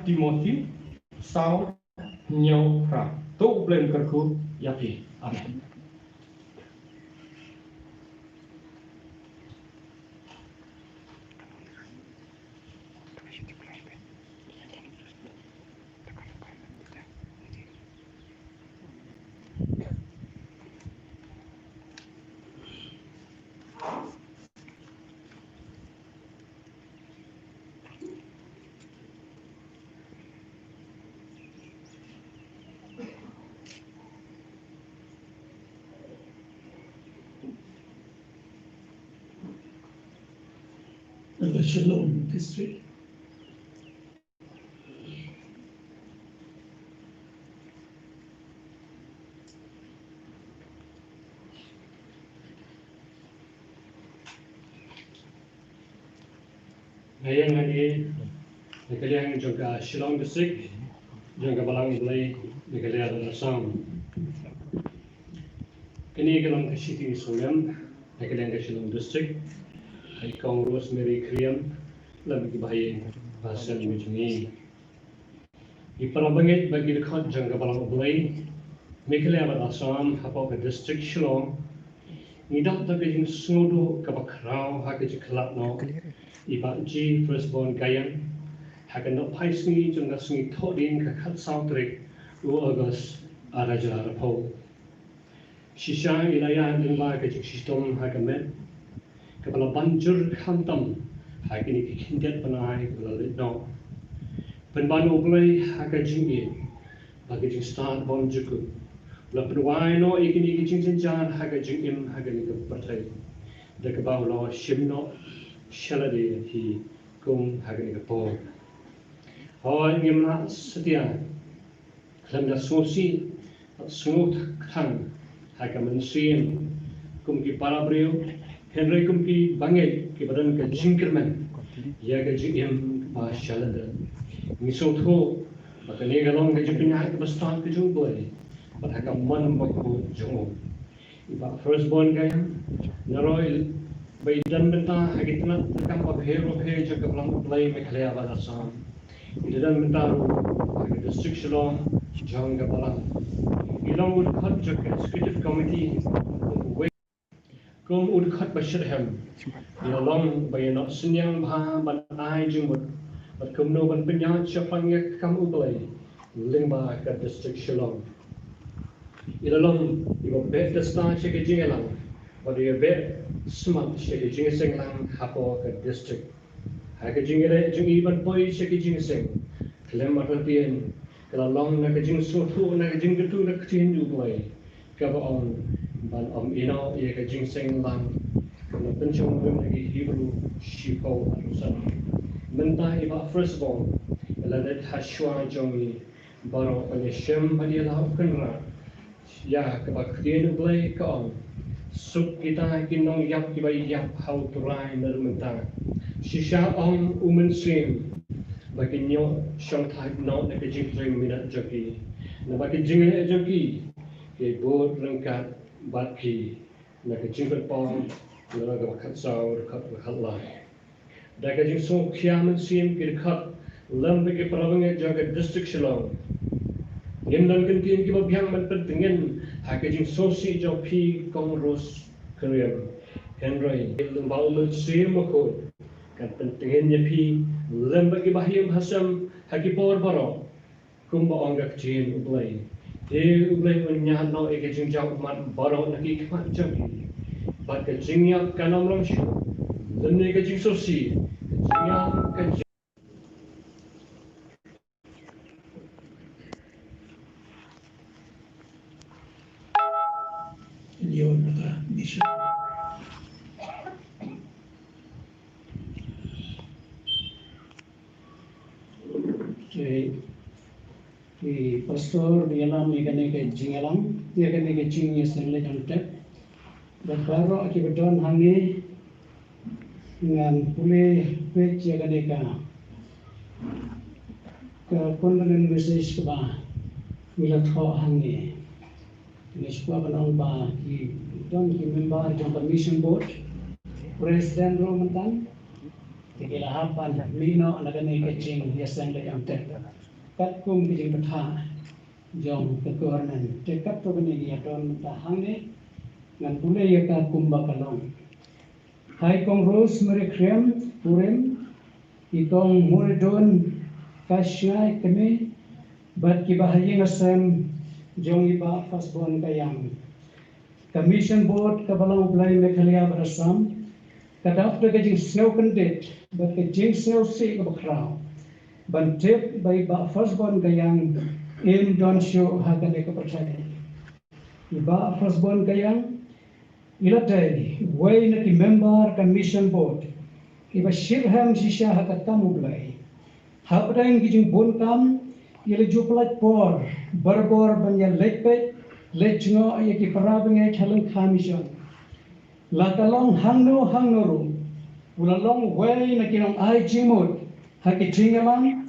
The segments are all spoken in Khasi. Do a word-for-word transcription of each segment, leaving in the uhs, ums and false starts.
Timothy saw hynñiew phra. To U Blei un kyrkhu ïa phi. Amen. The Shillong district. Nga ïeng hangne na ka liang jong ka Shillong District, jong ka Balang U Blei Meghalaya bad Assam. Kane ka long ka shithi sngewlem na ka liang ka Shillong District ha i Kong Rosemary Khyriem lem bad ki bahaïing bahasem jong ngi. Ki para bangeit bad ki dkhot jong ka Balang U Blei Meghalaya bad Assam hapoh ka District Shillong, ngi dap da ka jingsngewduh kaba khraw ha ka jingkhlad noh i Bah G Firstborn Gaiam ha ka nohphai sngi jong ka sngi Thohdieng ka khatsaw tarik u August ar hajar arphew. Shisha i la ïaid lyngba ka jingshitom ha ka met kaba la ban jur khamtam ha kine ki khyndiat bnai kiba la leit noh. Pynban U Blei ha ka jingïeit bad ka jingstad bymjukut u la pynwai noh ïa kine ki jingjynjar ha ka jingim ha kane ka pyrthei da kaba u la shim noh sha lade hi kum ha kane ka por. Hooid, ngim lah satia khlem da sngewsih bad sngewthuh kthang ha ka mynsiem kum ki para briew, hynrei kum ki bangeit kiba don ka jingkyrmen ïa ka jingim kaba shalyndet. Ngi sngewthuh ba kane ka long ka jingpynïaid kaba stad ka jong U Blei bad ha ka mon bakhuid jong u. I Bah Firstborn Gaiam, naroh ba i don bynta ha ki tnat treikam bapher bapher jong ka Balang U Blei Meghalaya bad Assam, i la don bynta ruh ha ka District Shillong jong ka Balang. I long u dkhot jong ka Executive Committee kum uwei, kum u dkhot ba shitrhem. I la long ba ïa noh synñiang bha ban ai jingmut bad kumno ban pynïaid shaphang ïa ka kam U Blei lyngba ka District Shillong. I la long iba beh testa sha ka jingïalang bad iba beh smat sha ka jingseng lang hapoh ka district. Ha ka jingïaleh jong i ban poi sha ka jingseng, khlem artatien ka la long na ka jingsngewthuh na ka jingkyntu na ka ktien U Blei kaba ong ban ym ïehnoh ïa ka jingseng lang, kaba pynshong na ki Hebru shiphew arphew san. Mynta i Bah Firstborn i la leit ha shuwa jong ngi baroh ban ïashem bad ïalam kynrad ïa kaba ktien U Blei ka ong. Suk kita ki nongïap kiba ïap ha U Trai naduh mynta. Shisha ong u Mynsiem ba kin ïoh shongthait noh na ka jingtrei minot jong ki, naba ka jingleh jong ki ki bud ryngkat bad ki. Na ka Jingpynpaw lynnong kaba khatsaw, dkhot kaba khatlai. Da ka jingsngewkhia mynsiem ki dkhot lem bad ki para bangeit jong ka District Shillong, ngim don ki ktien kiba biang ban pyntngen ha ka jingsngewsih jong phi Kong Rose Khyriem. Hynrei lyngba u Mynsiem Bakhuid kan pyntngen ïa phi lem bad ki bahaïing bahasem ha ki por baroh. Kumba ong ka ktien U Blei, te U Blei un ñiad noh ïa ka jingjaw ummat baroh na ki khmat jong ki. Bad ka jingïap kan ym long shuh lymne ka jingsngewsih. Ka jingïap ka jing- Ïa na ka mission. Te i pastor ba ïalam ïa kane ka jingïalang, ïa kane ka jingïaseng leit hangtep. Bad baroh kiba don hangne, ngan pule peit ïa kane ka, ka condolence message kaba ngi la thoh hangne. Ngi sngewbha ban ong ba ki don ki member jong ka mission board, president ruh mynta. Te ki la hap ban mih noh na kane ka jingïaseng leit ïam tep katkum ka jingbthah jong ka government. Te katto katne ki ïa don mynta hangne, ngan pule ïa ka kumba ka long. Hai kong Rosemary Khriam Purim, i kong Muridun Kashngaiñ Kmie, bad kiba ha ïing ha sem jong i Bah Firstborn Kayang. Ka Mission Board kaba long U Blei Meghalaya bad Assam ka dap da ka jingsngew kyndit bad ka jingsngewsih kaba khraw ban tip ba i Bah Firstborn Kayang im don shuh ha kane ka pyrthei. I Bah Firstborn Kayang i la dei uwei na ki member ka Mission Board kiba shitrhem shisha ha ka kam U Blei. Hapdeng ki jingbun kam, i la ju pyllait por barabor ban ïa leit peit leit jngoh ïa ki para bangeit ha lyngkha mission. La ka long hangno hangno ruh, u la long uwei na ki nongai jingmut ha ki jingïalang,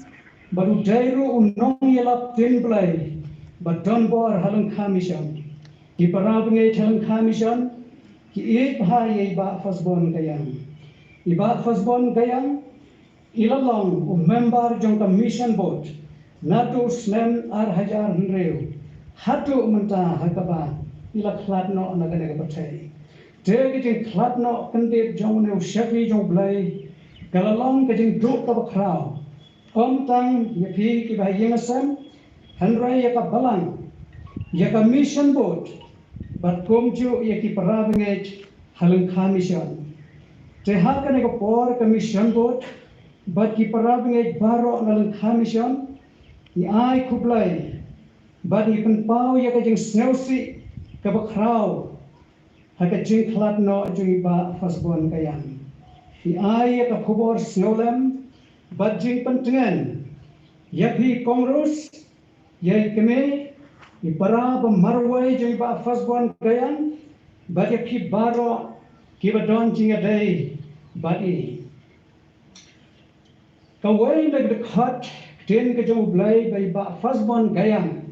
bad u dei ruh u nongïalap tin Blei ba don bor ha lyngkha mission. Ki para bangeit ha lyngkha mission ki ïeit bha ïa i Bah Firstborn Kayang. I Bah Firstborn Kayang i la long u member jong ka Mission Board naduh u snem ar hajar hynriew haduh mynta ha kaba i la khlad noh na kane ka pyrthei. Te ka jingkhlad noh kyndit jong une u shakri jong U Blei ka la long ka jingduh kaba khraw, ym tang ïa phi kiba ha ïing ha sem, hynrei ïa ka balang, ïa ka Mission Board, bad kumjuh ïa ki para bangeit ha lyngkha mission. Te ha kane ka por ka Mission Board bad ki para bangeit baroh na lyngkha mission ngi ai khublei bad ngi pynpaw ïa ka jingsngewsih kaba khraw ha ka jingkhlad noh jong i Bah Firstborn Kayang. Ngi ai ïa ka khubor sngewlem bad jingpyntngen ïa phi kong Rose, ïa i kmie, i para ba marwei jong i Bah Firstborn Kayang, bad ïa phi baroh kiba don jingïadei bad i. Kawei na ki dkhot ktien ka jong U Blei ba i Bah Firstborn Kayang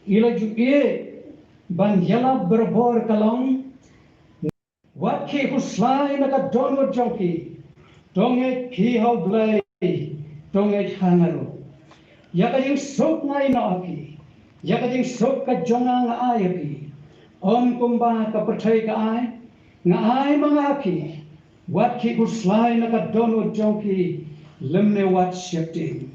i la ju ïeit ban ïalap barabor ka long: Wat khih khuslai na ka dohnud jong phi, to ngeit phi ha U Blei, to ngeit ha nga ruh. Ïa ka jingsuk nga ai noh ha phi, ïa ka jingsuk ka jong nga nga ai ha phi. Ym kumba ka pyrthei ka ai, nga ai ma nga ha phi. Wat khih khuslai na ka dohnud jong phi, lymne wat sheptieng.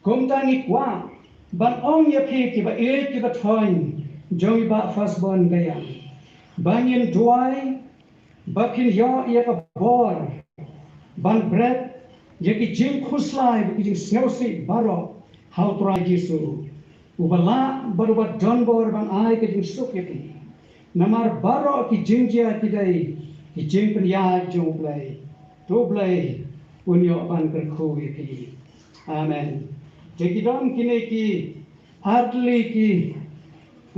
Kumta ngi kwah ban ong ïa phi kiba ïeit kiba thoiñ jong i Bah Firstborn Kayang, ba ngin duwai ba phin ïoh ïa ka bor ban bret ïa ki jingkhuslai bad ki jingsngewsih baroh ha U Trai Jisu, uba lah bad uba don bor ban ai ka jingsuk ïa phi. Namar baroh ki jingjia ki dei ki jingpynïaid jong U Blei. To U Blei un ïoh ban kyrkhu ïa phi. Amen. Te ki don kine ki artylli ki,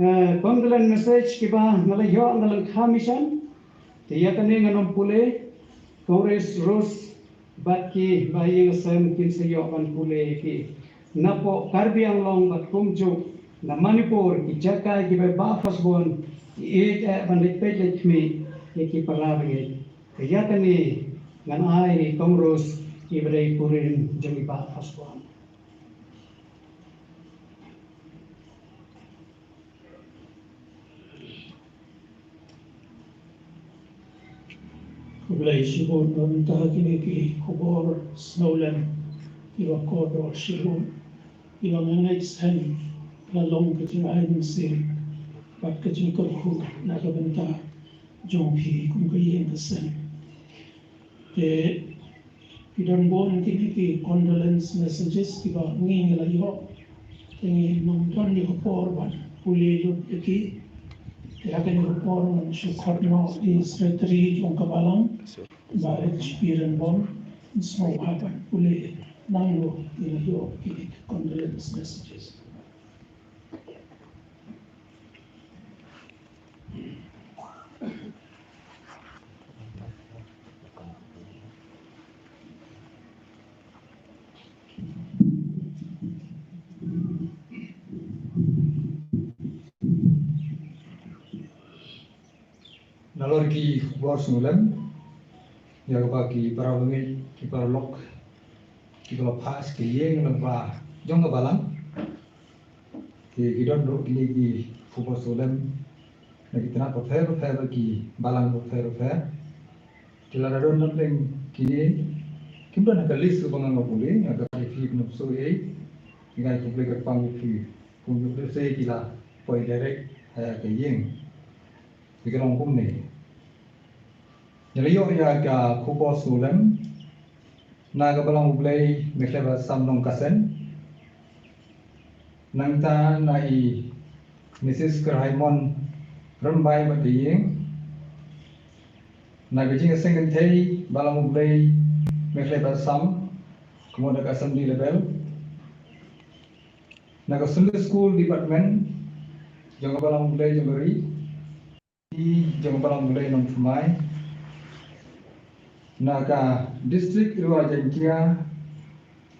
eh, condolence message kiba nga la ïoh na lyngkha mission. Te ïa kane ngan ym pule, Kong Rose bad kiba ha ïing ha sem kin sa ïoh ban pule ïa ki. Napoh Karbi Anglong bad kumjuh na Manipur, ki jaka kiba i Bah Firstborn i ïeit eh ban leit peit leit khmih ïa ki para bangeit. Te ïa kane ngan ai ïa i Kong Rose iba dei i kurim jong i Bah Firstborn. Khublei shibun. Na bynta kine ki khubor sngewlem kiba kordor shibun, kiba nga ngeit shen la long ka jingai mynsiem bad ka jingkyrkhu na ka bynta jong phi kum ka ïing ka sem. Te ki don bun kine ki condolence messages kiba ngi ngi la ïoh. Te ngim don ïa ka por ban pule lut ïa ki. Te ha kane ka por ngan shu khot noh ïa i secretary jong ka balang, Bah H P Rangbon, un sngewbha ban pule nangno ngi la ïoh kine ki condolence messages. Nalor ki khubor sngewlem, Ïa kaba ki para bangeit, ki para lok, ki para phas, ki ïing lyngba jong ka balang. Ki, ki don ruh kine ki khubor sngewlem na ki tnat bapher bapher, ki balang bapher bapher. Te lada don na pdeng kine, kim don ha ka list kaba nga pule, nga kyrpad ïa phi, nongso ei, ki ngai khublei kyrpang ïa phi, kumjuh ruh sa ki la poi direct ha ka ïing. Ki long kumne. Ngi la ïoh ïa ka khubor sngewlem na ka Balang U Blei Meghalaya Assam Nongkasen. Nangta na i Missus Kyrhaimon Rymbai bad ka ïing. Na ka jingïaseng kynthei Balang U Blei Meghalaya Assam, ka mut da ka Assembly level. Na ka Sunday School Department jong ka Balang U Blei jong ka ri. Jong ka Balang U Blei Nongthymmai. Na ka District Ri Jaiñtia,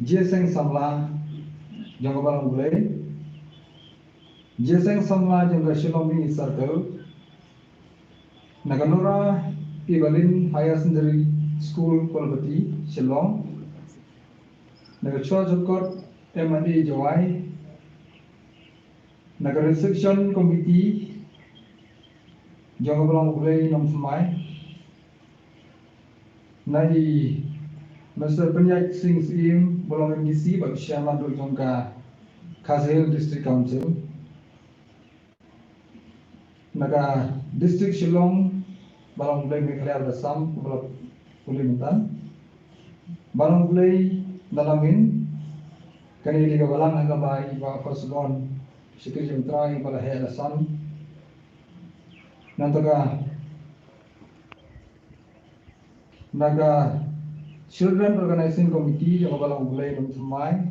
Jesseng Samla jong ka Balang U Blei, Jesseng Samla jong ka Shillong Mini Circle. Na ka Nora Ibalin Higher Secondary School, Kolbati, Shillong. Na ka Church of God M and A Jowai. Na ka Reception Committee jong ka Balang U Blei Nongthymmai. Na i Mister Pynïaid Sing Syiem ba long M D C bad Chairman ruh jong ka Khasi Hills District Council. Na ka District Shillong, Balang U Blei Meghalaya Assam, kumba la pule mynta. Balang U Blei na Lamin, kane ka balang ha kaba i Bah Firstborn, shakri jong U Trai, ba la heh la san. Nangta ka, na ka Children Organizing Committee jong ka Balang U Blei Nongthymmai.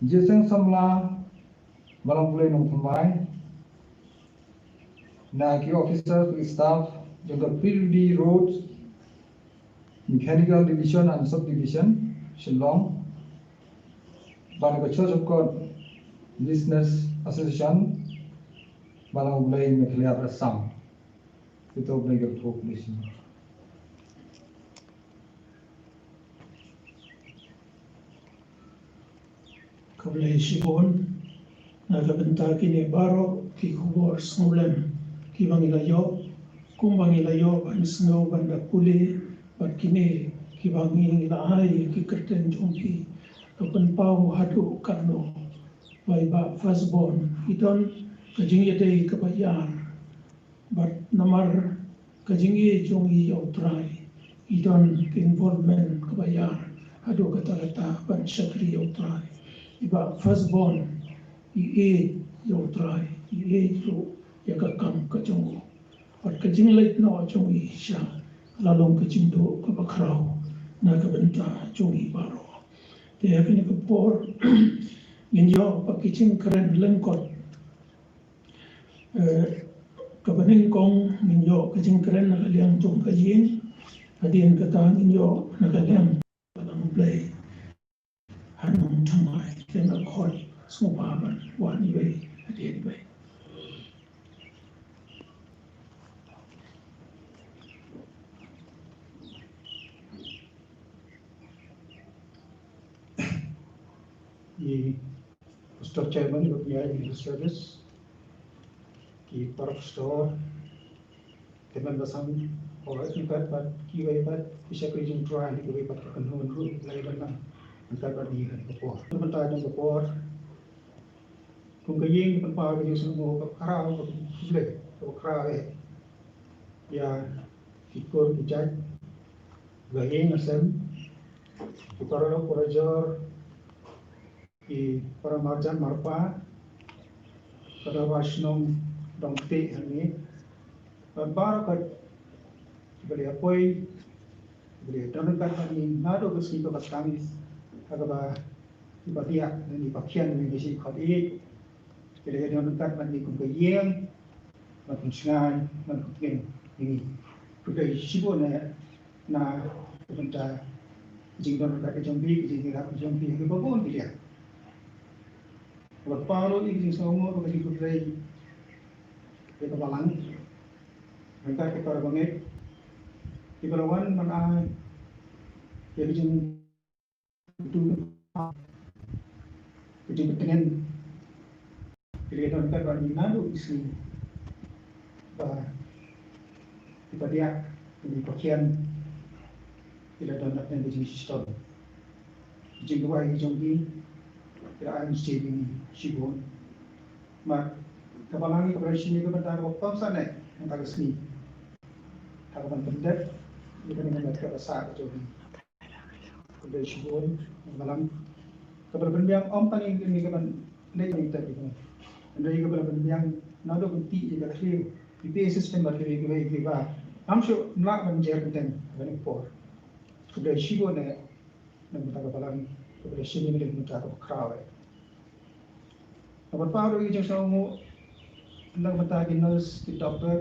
Jesseng Samla, Balang U Blei Nongthymmai. Na ki officer, ki staff jong ka P W D Road Mechanical Division and Subdivision, Shillong. Bad na ka Church of God Business Association, Balang U Blei Meghalaya Assam. Kito U Blei ka thok bisi. Khublei shibun na ka bynta kine baroh ki khubor sngewlem kiba ngi la ïoh, kumba ngi la ïoh ban sngew ban da pule, bad kine kiba ngi la ai ki kyrteng jong ki, la pynpaw haduh katno ba i Bah Firstborn i don ka jingïadei kaba ïar. Bad namar ka jingïeit jong i ïa U Trai, i don ka involvement kaba ïar haduh katta katta ban shakri ïa U Trai. I Bah Firstborn i ïeit ïa U Trai, i ïeit ruh ïa ka kam ka jong u. Bad ka jingleit noh jong i sha la long ka jingduh kaba khraw na ka bynta jong i baroh. Te ha kane ka por ngin ïoh pat ki jingkren lyngkot. Eh, kaba nyngkong ngin ïoh ka jingkren na ka liang jong ka ïing, hadien kata ngin ïoh na ka liang Balang U Blei ha Nongthymmai. Te nga khot sngewbha ban wan iwei hadien iwei. I Pastor Chairman, bad ïa i Minister Service, ki para pastor, ki member sam, o, i pat, pat, ki wei pat, ki shakri jong Trai, ki wei pat, ka kynhun ruh, lai ban nang, i pat, pat, i pat, ka por. Ka bynta jong ka por, kum ka ïing, ka bynta ka jingsngew ka khraw, ka khublei, ka khraw, eh. Ïa ki kur ki jait, ka ïing ka sem, ki para lok para jor, ki para marjan marpa, ka dawa shnong dong te hangne. Bad baroh ka kiba la poi, kiba la don ryngkat bad ngi naduh ka sngi kaba tang, ha kaba kiba diah, ngi ba khian ngi shi khot ïeit. Ki la ïa don ryngkat bad ngi kum ka ïing, bad kum shngain, bad kum tngen ïa ngi. Khublei shibun na, na ka bynta jingdon ryngkat ka jong phi, ka jingïarap ka jong phi ha kiba bun ki liang. Bad paro ïa ka jingsngewnguh bad ka jingkhublei ïa ka balang ryngkat ki para bangeit. Kiba la wan ban ai ïa ka jingkyntu, ka jingpyntngen, ki la ïadon bad ngi naduh ki sngi ba i Padiah, i Pakhian ki la don hapdeng ka jingshitom. Ka jingduwai ka jong ki ki la ai mynsiem ïa ngi shibun. Bad ka Balang kaba la shim ïa ka bynta kaba kongsan eh mynta ka sngi, ha kaba pyndep ïa kane ka met kaba sah ka jong ngi. Khublei shibun Balang. Kaba la pynbiang ym tang ïa kane kaban leit ïa ngi, hynrei kaba la pynbiang naduh ban tih ïa ka thliew, ïa ka system ba thliew ïa kiba, ïa kiba ngam shu, ngam lah ban jer bteng ha kane ka por. Khublei shibun eh na ka bynta ka Balang kaba la shim ïa ngi na ka bynta kaba khraw eh. Namar ba ruh ïa ka jingsngewnguh na ka bynta ki nurse, ki doctor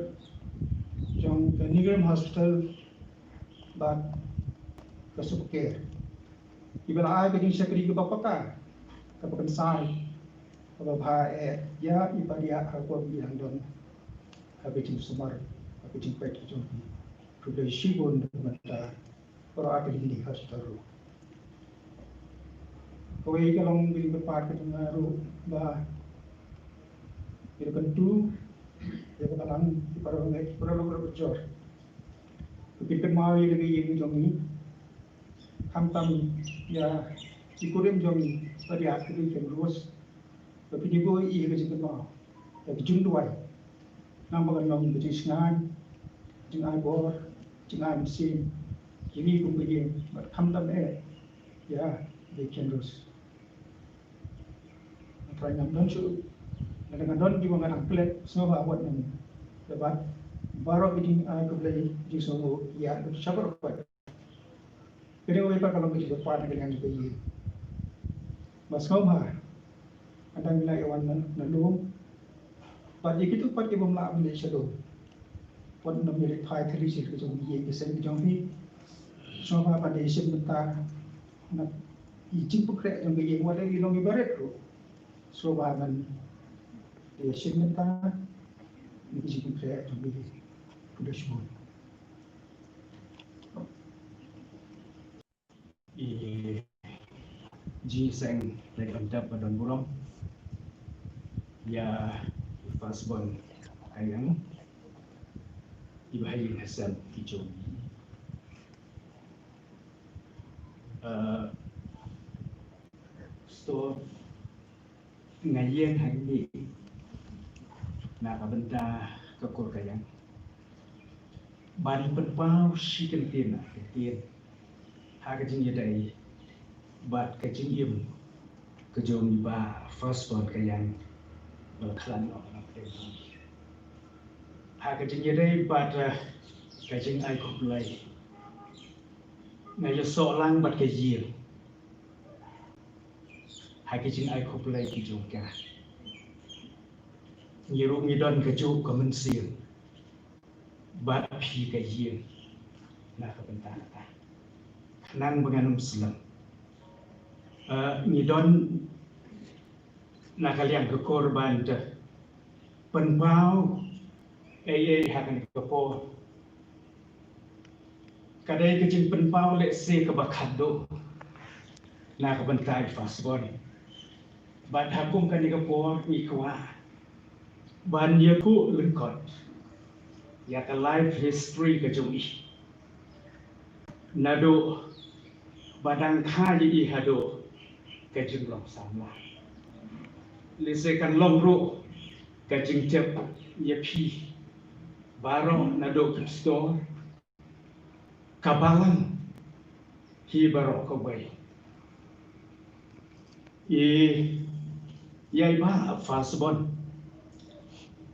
jong ka New Millennium Hospital bad ka Supercare, kiba la ai ka jingshakri kaba paka, kaba kynsai, kaba bha eh ïa i Padiah ha ka por ba ki dang don ha ka jingsumar, ha ka jingpeit ka jong ki. Khublei shibun na ka bynta baroh artylli ki nonghikai hospital ruh. Kawei ka long ka jingkyrpad ka jong nga ruh ba ïa ka kyntu ïa ka Balang, ïa baroh, ïa baroh, baroh, baroh jor, ba phin kynmaw ïa ka ïing ka jong ngi, khamtam ïa ki kurim jong ngi ba ïa ki ïing ki ruh. Ba phin ïohi ïa ka jingkynmaw, ïa ka jingduwai. Namar ba kan long ka jingshngaiñ, jingai bor, jingai mynsiem ïa ngi kum ka ïing, bad khamtam eh ïa ki khun ruh. Nga trai ngam don shuh, nga dang don kiba nga dang klet, sngewbha wat nym, bad baroh ki jingai khublei, jingsngewnguh ïa ka shabar pat. Kane kawei pat ka long ka jingkyrpad na ka liang jong ka ïing. Ba sngewbha, ynda ngi la ïa wan na, na lum, bad ïa kito pat kiba ym lah ban leit sha lum, wat nym ïa leit phai thylli sha ka jong ka ïing ka seng ka jong phi. Sngewbha ban ïa shim bynta na i jingpynkhreh jong ka ïing, wat la i long ibarit ruh. Sngewbha ban ïa shim bynta na i jingpynkhreh jong ka ïing. Khublei shibun. I jingïaseng leh ban dap ba don burom ïa i firstborn ka ïing, i Bahaïing Hassan ki jong. Eh, store nga ïeng hangne na ka bynta ka kur ka ïing ban pynpaw shi kyntien ar kyntien ha ka jingïadei bad ka jingim ka jong i bah firstborn ka ïing, ba la khlad noh na pdeng. Ha ka jingïadei bad, eh, ka jingai khublei, nga ïasoh lang bad ka ïing ha ki jingai khublei ki jong ka. Ngi ruh ngi don kajuh ka mynsiem bad phi ka ïing na ka bynta kata. Khnang ba ngan ym slem, eh, ngi don na ka liang ka kur ban da pynpaw ei ei ha kane ka por. Ka dei ka jingpynpaw lehse kaba khadduh na ka bynta i firstborn. Bad ha kum kane ka por ngi kwah ban ïakut lyngkot ïa ka life history ka jong i, naduh ba dang kha ïa i haduh ka jinglong samla. Lehse kan long ruh ka jingtip ïa phi baroh naduh ka store, ka balang, hi baroh kawei. I, ïa i bah firstborn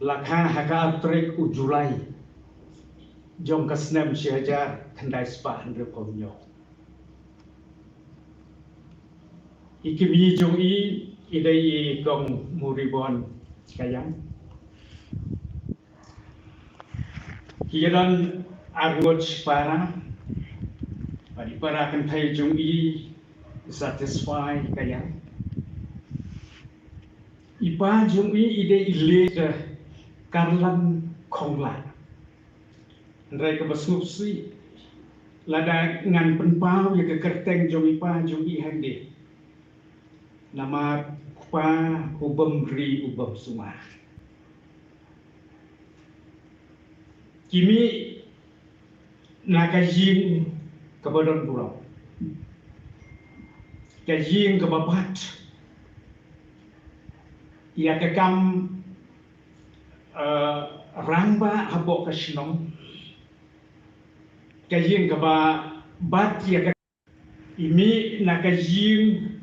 la kha ha ka ar tarik u July jong ka snem shi hajar khyndai spah hynriewphew hynñiew. I kmie jong i, i dei i kong Muribon Kayang. Ki ïa don ar ngut para, bad i para kynthei jong i, Satisfy Kayang. I pa jong i, i dei i late Karlan Khongla. Hynrei kaba sngewsih Lada ngan pynpaw ïa ka kyrteng jong i pa jong i hangne. Namar u kpa u bym ri u bym sumar. Ki mih na ka ïing kaba don burom. Ka ïing kaba bat ïa ka kam, eh, rangbah hapoh ka shnong. Ka ïing kaba bat ïa ka, i mih na ka ïing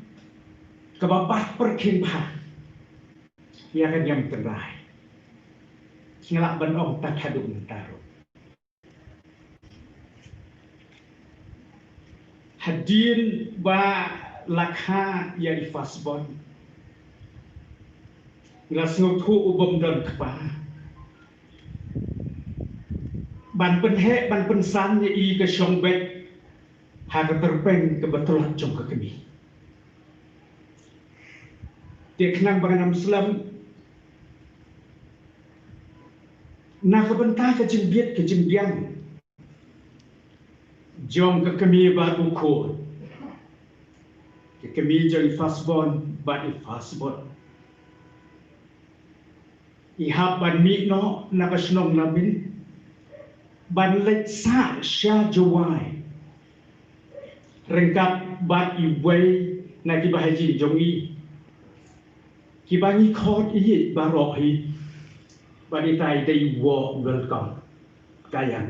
kaba bat pyrkhing bha ïa ka niam tynrai. Nga lah ban ong tang haduh mynta ruh. Hadien ba la kha ïa i Firstborn, nga sngewthuh u bym don kpa ban pynheh ban pynsan ïa i ka shong beit ha ka tyrpeng kaba tlot jong ka kmie. Te khnang ba ngan ym slem, na ka bynta ka jingbit ka jingbiang jong ka kmie bad u khun, ka kmie jong i Firstborn bad i Firstborn, i hap ban mih noh na ka shnong Lamin ban leit sah sha Jowai ryngkat bad iwei na ki bahaïing jong i, kiba ngi khot ïa i baroh hi, bad itai dei i Woh Welcome Kayang.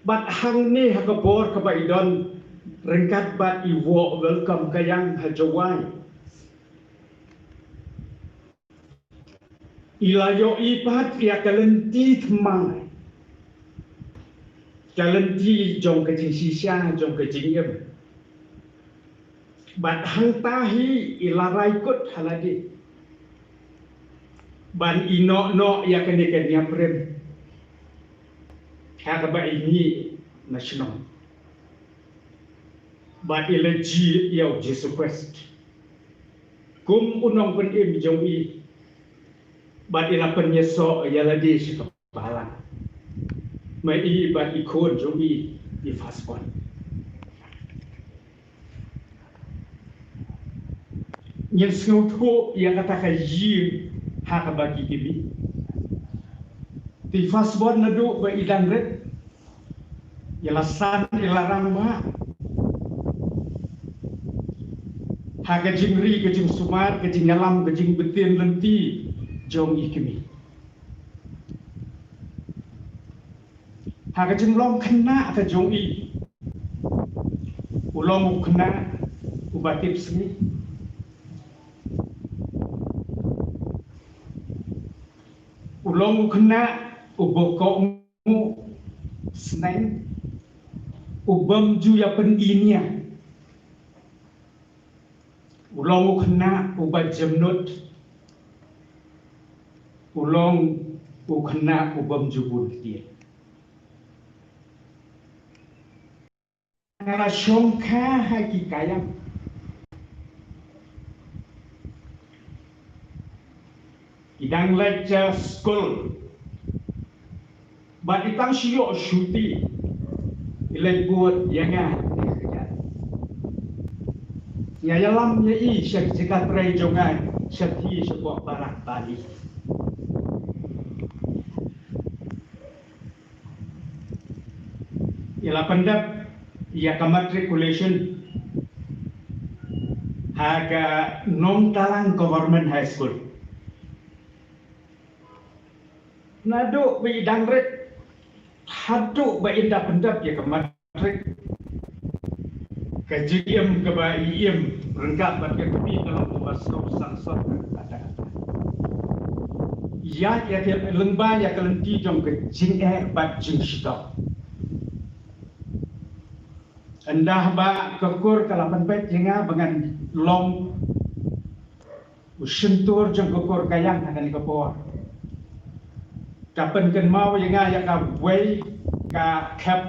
Bad hangne ha ka por kaba i don ryngkat bad i Woh Welcome Kayang ha Jowai, i la ïohi pat ïa ka lynti thymmai, ka lynti jong ka jingshisha jong ka jingim. Bad hangta hi i la rai kut ha lade ban ïehnoh noh ïa kane ka niam rim ha kaba i mih na shnong. Bad i la jied ïa u Jisu Khrist kum u nongpynim jong i, bad i la pynïasoh ïa lade sha ka balang, ma i bad i khun jong i, i Firstborn. Ngin sngewthuh ïa kata ka ïing ha kaba ki kmie. Te i Firstborn naduh ba i dang rit, i la san, i la rangbah ha ka jingri, ka jingsumar, ka jingïalam, ka jingbtin lynti jong i kmie. Ha ka jinglong khynnah ka jong i, u long u khynnah uba tip sngi. U long u khynnah uba kohnguh sneng, u bym ju ïa pyni nia. U long u khynnah uba jemnud. U long u khynnah u bym ju bun ktien. Nga la shongkha ha ki Kayang. I dang leit, eh, skul. Bad i tang shu ïoh shuti, i leit bud ïa nga. Nga ïalam ïa i sha ka jaka trei jong nga, sha ki, sha ka barak Bali. I la pyndep ïa ka matriculation ha ka Nongtalang Government High School. Naduh ba i dang rit haduh ba i da pyndep ïa ka matrik, ka jingim kaba i im ryngkat bad ka kmie ka long kaba sngewsih sngewsih. Ïa, ïa ka lyngba ïa ka lynti jong ka jingeh bad jingshitom. Ynda ba ka kur ka la pynbeit ïa nga ba ngan long u shyntur jong ka kur Kayang ha kane ka por. Ka pynkynmaw ïa nga ïa kawei ka khep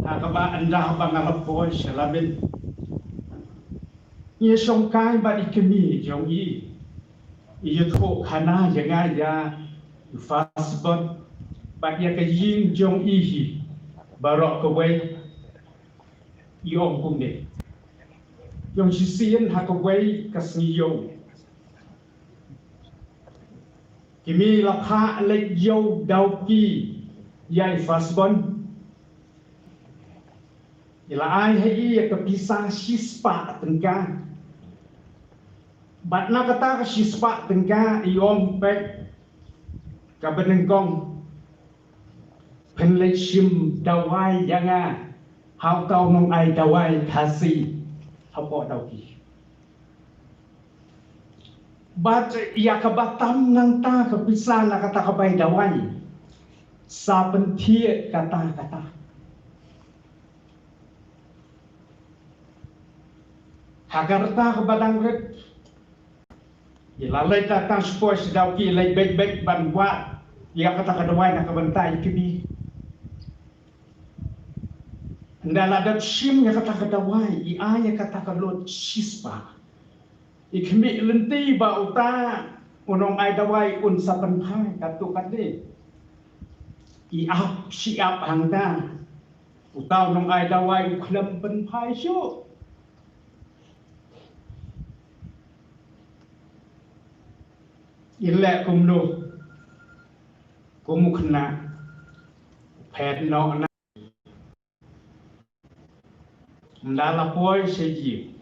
ha kaba ynda ba nga la poi sha Lamin, nga shongkai bad i kmie jong i. I ïathuh khana ïa nga ïa i Firstborn bad ïa ka ïing jong i hi. Baroh kawei i ong kumne. Ïong shisien ha kawei ka sngi ïew, ki mih la phah leit ïew Dawki ïa i Fasbon. I la ai ha i ïa ka pisa shispah tyngka. Bad na kata ka shispah tyngka i ong, peit, kaba nyngkong, phin leit shim dawai ïa nga ha uta u nongai dawai Khasi hapoh Dawki. Bad ïa kaba tam nangta ka pisa na kata ka bai dawai, sa pynthiah katta katta. Ha ka rta kaba dang rit, i la leit tang sha Dawki, i leit beit beit ban wad ïa kata ka dawai na ka bynta i kmie. Ynda la dep shim ïa kata ka dawai, i ai ïa kata ka lut shispah. I khmih lynti ba uta u nongai dawai un sa pynphai katto katne. I ap shi ap hangta. Uta u nongai dawai u khlem pynphai shuh. I leh kumno? Kum u khynnah, phet noh na. Ynda la poi sha ïing,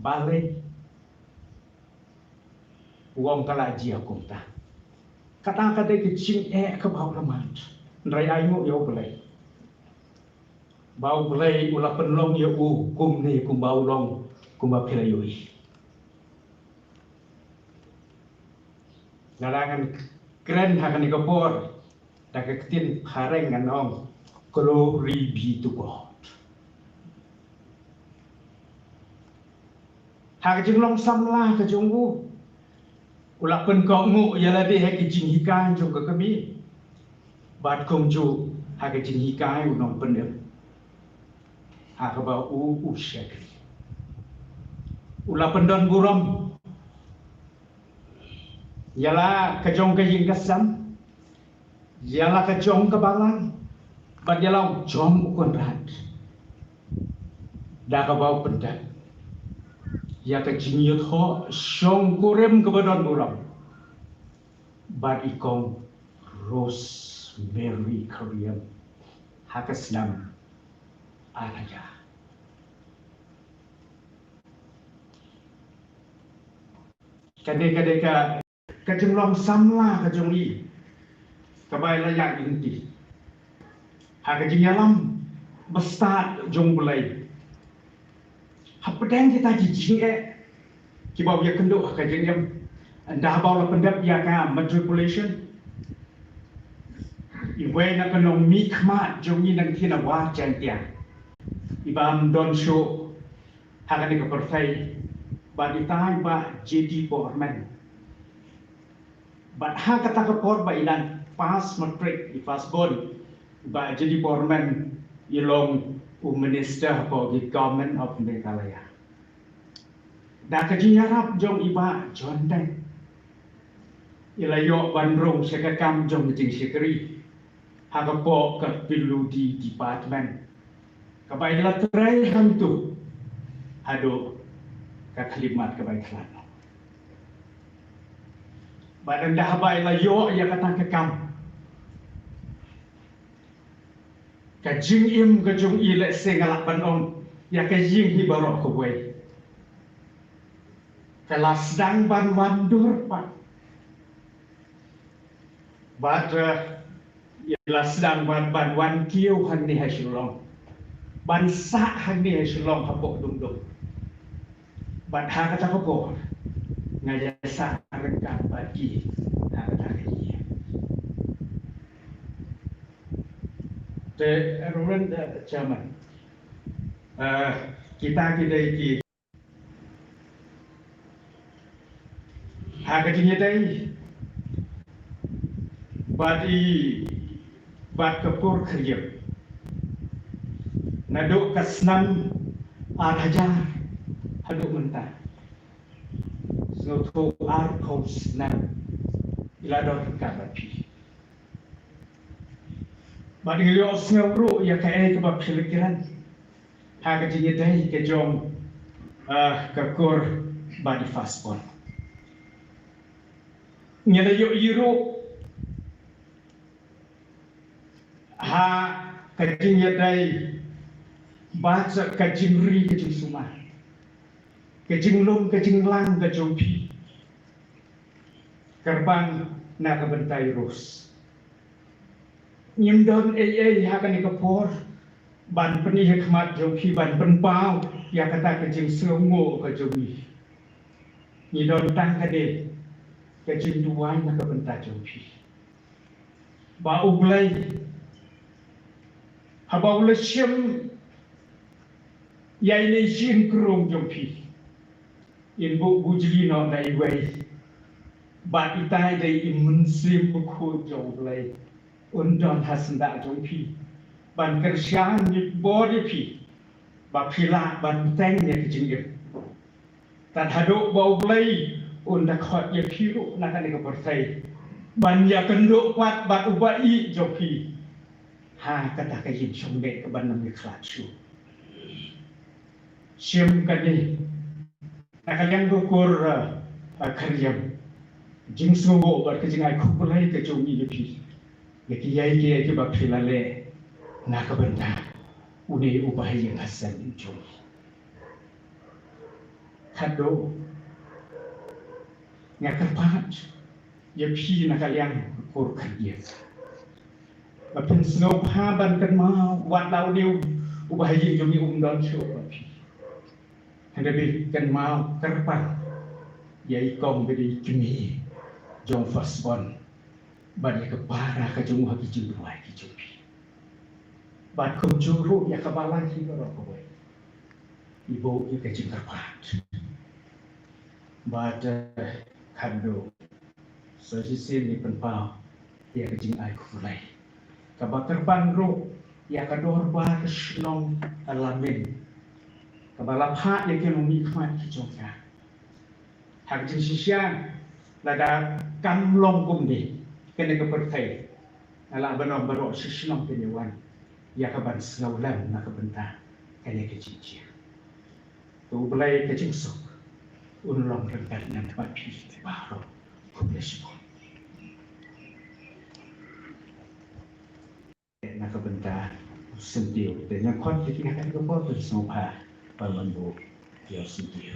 balei? U ong ka la jia kumta. Kata ka dei ka jingeh kaba u la mad. Hynrei ainguh ïa U Blei ba U Blei u la pynlong ïa u kumne kumba u long, kumba phi la ïohi. Lada ngan kren ha kane ka por da ka ktien phareng ngan ong, "Glory be to God." Ha ka jinglong samla ka jong u, u la pynkohnguh ïa lade ha ki jinghikai jong ka kmie. Bad kumjuh ha ka jinghikai u nongpynim ha kaba u, u shakri. U la pyndon burom ïa la ka jong ka ïing ka sem, ïa la ka jong ka balang, bad ïa la u jong u kynrad. Da kaba u pyndep ïa ka jingïathoh shongkurim kaba don burom. Bad i kong Rosemary Karim ha ka snem ar hajar. Kane ka dei ka, ka jinglong samla ka jong i, kaba i la ïaid lynti ha ka jingïalam bastad jong U Blei. Hapdeng kita ki jingeh kiba u ïakynduh ha ka jingim, ynda haba u la pyndep ïa ka matriculation, iwei na ka nongmihkhmat jong ngi nangtei na Wah Jaintia, i bym don shuh ha kane ka pyrthei, bad ita i Bah J D Borman. Bad ha kata ka por ba i dang pass matric, i Fasbon, i Bah J D Borman i long u minister hapoh ka Government of Meghalaya. Da ka jingïarap jong i Bah John Deng, i la ïoh ban rung sha ka kam jong ka jingshakri ha ka pok ka P W D department, kaba i la trei hangto haduh ka khyllipmat kaba i khlad. Bad ynda haba i la ïoh ïa kata ka kam, ka jingim ka jong i, lehse nga lah ban ong, ïa ka ïing hi baroh kawei, ka la sdang ban wan dur pat. Bad, eh, i la sdang ban, ban wan kiew hangne ha Shillong, ban sah hangne ha Shillong hapoh Dum Dum. Bad ha kata ka por nga ïa sah ryngkat bad ki ha kata ka ïing. Te, Reverend, eh, Chairman, eh, kita ki dei ki ha ka jingïadei bad i, bad ka por khyriem, naduh ka snem ar hajar haduh mynta, sngewthuh arphew snem i la don ryngkat bad phi. Bad ngi ïohsngew ruh ïa kaei kaba phi la kren ha ka jingïadei ka jong, ah, ka kur bad i Firstborn. Ngi la ïohi ruh ha ka jingïadei bad ka jingri ka jingsumar, ka jinglum ka jinglang ka jong phi. Kyrpang na ka bynta i Rose. Ngim don ei ei ha kane ka por ban pyni ha khmat jong phi ban pynpaw ïa kata ka jingsngewnguh ka jong ngi. Ngi don tang kane ka jingduwai na ka bynta jong phi. Ba U Blei haba u la shim ïa ine i jingkrung jong phi, in buh bujli noh da iwei. Bad itai dei i Mynsiem Bakhuid jong U Blei un don ha syndah jong phi ban kyrshan bor ïa phi ba phi lah ban bteng ïa ka jingim. Tad haduh ba U Blei un da khot ïa phi ruh na kane ka pyrthei ban ïakynduh pat bad uba ïeit jong phi ha kata ka ïing shong dei kaban ym ïakhlad shuh. Shim kane na ka liang ka kur, uh, uh, Khyriem, jingsngewnguh bad ka jingai khublei ka jong ngi ïa phi ïa kiei kiei kiba phi la leh na ka bynta une uba ha ïing ha sem jong ngi. Khatduh, nga kyrpad ïa phi na ka liang ka kur Khyriem ba phin sngewbha ban kynmaw wat la une uba ha ïing jong ngi um don shuh bad phi. Hynrei phin kynmaw kyrpang ïa i kong bad i kmie jong Firstborn bad ïa ka para ka jong u ha ki jingduwai ki jong phi. Bad kumjuh ruh ïa kaba la ki baroh kawei. I buh ïa ka jingkyrpad. Bad, eh, khatduh, sa shisien ngi pynpaw ïa ka jingai khublei kaba kyrpang ruh ïa ka dorbar shnong Lamin kaba la phah ïa ki nongmihkhmat ki jong ka. Ha ka jingshisha, lada kam long kumne kane ka pyrthei, nga lah ban ong baroh shi shnong kin ïa wan ïa ka ban sngewlem na ka bynta kane ka jingjia. To U Blei ka jingsuk un long ryngkat ngan bad phi baroh. Khublei shibun. Na ka bynta u syntiew te nga khot ïa ki ha kane ka por, te sngewbha ban wan buh ïa u syntiew.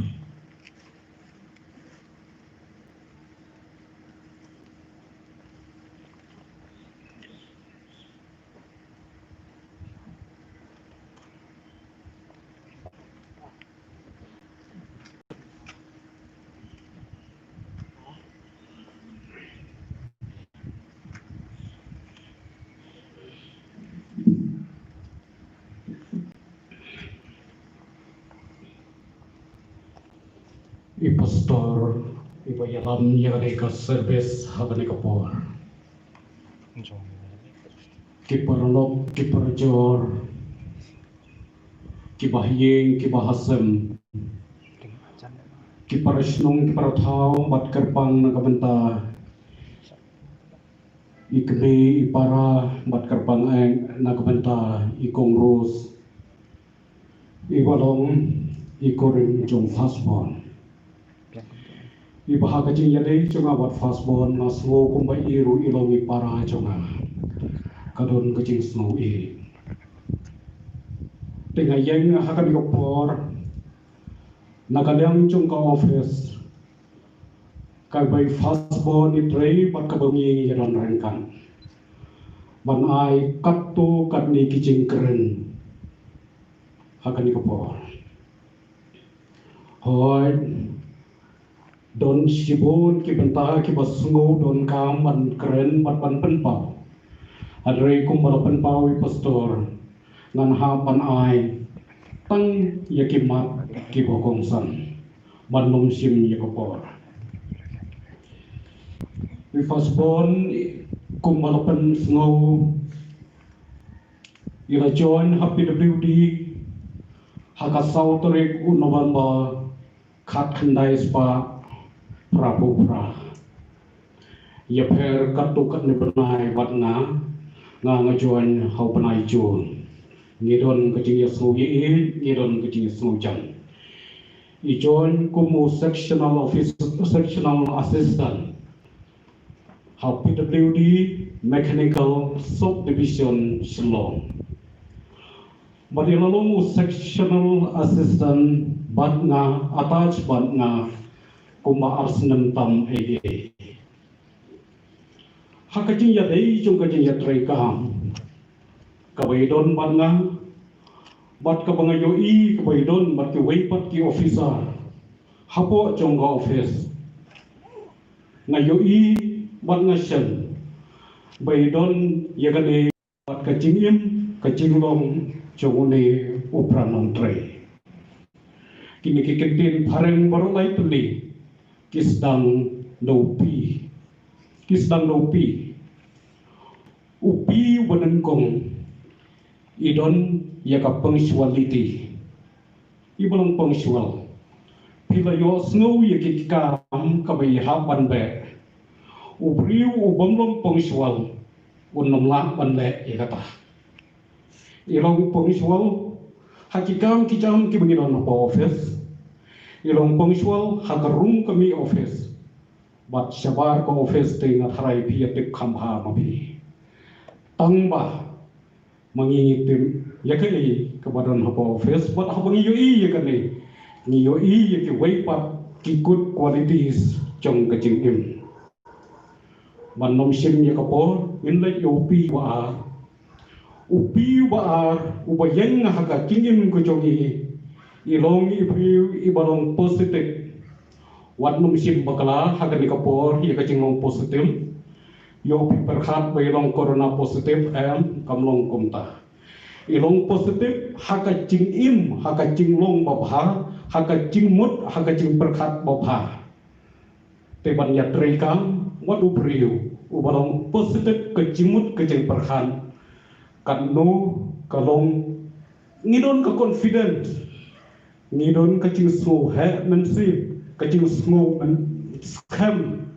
I pastor iba ïalam ïa kane ka service ha kane ka por. Ki paralok, ki parajor, ki bahaïing, ki bahasem, ki parashnong, ki parathaw, bad kyrpang na ka bynta i kmie i para, bad kyrpang eh na ka bynta i Kong Rose, iba long i kurim jong Firstborn. Iba ha ka jingïadei jong nga bad Firstborn nga sngew kumba i ruh i long i para jong nga. Ka don ka jingsngew i. Te nga ïeng ha kane ka por na ka liang jong ka office, ka bai Firstborn i trei bad kaba ngi ïa don ryngkat ban ai katto katne ki jingkren ha kane ka por. Hooid, don shibun ki bynta kiba sngew donkam ban kren bad ban pynpaw. Hynrei kumba la pynpaw i pastor, ngan hap ban ai tang ïa ki mat kiba kongsan ban nym shim ïa ka por. I Firstborn kumba la pynsngew, i la join ha P W D ha ka saw tarik u November khatkhyndai spah phraphew phra. Ïapher katto katne bnai bad nga, Nga nga join ha u bnai June. Ngi don ka jingïasngew ïa i, ngi don ka jingïasngew jan. I join kum u sectional officer, sectional assistant ha P W D Mechanical Subdivision Shillong. Bad i la long u sectional assistant bad nga, attached bad nga kumba ar snem tam ei ei. Ha ka jingïadei jong ka jingïatreikam kaba i don bad nga, bad kaba nga ïohi kaba i don bad kiwei pat ki officer hapoh jong ka office, nga ïohi bad nga shem ba i don ïa kane bad ka jingim ka jinglong jong une u para nongtrei. Kine ki kyntien phareng baroh lai tylli ki sdang da u P, ki sdang da u P. U P uba nyngkong i don ïa ka punctuality. I ba long punctual. Phi la ïohsngew ïa ki kam kaba i hap ban beh. U briew u bym long punctual un ym lah ban leh ïa kata. I long punctual ha ki kam ki jam kiba ngi don hapoh office. I long punctual ha ka room ka mih office. Bad shabar ka office te nga tharai phi ïa tip kham bha ma phi. Tang ba ma ngi ngi tip ïa kaei kaba don hapoh office bad haba ngi ïohi ïa kane ngi ïohi ïa kiwei pat ki good qualities jong ka jingim. Ban nym shim ïa ka por ngin leit ïa u P uba ar. U P uba ar uba ïeng ha ka jingim ka jong i. I long i briew iba long positive. Wat nym shim bakla ha kane ka por ïa ka jinglong positive. Ïoh phi pyrkhat ba i long corona positive, em, kam long kumta. I long positive ha ka jingim, ha ka jinglong babha, ha ka jingmut, ha ka jingpyrkhat babha. Te ban ïatreikam wat u briew uba long positive ka jingmut ka jingpyrkhat. Katno ka long ngi don ka confident, ngi don ka jingsngew heh mynsiem, ka jingsngew men skhem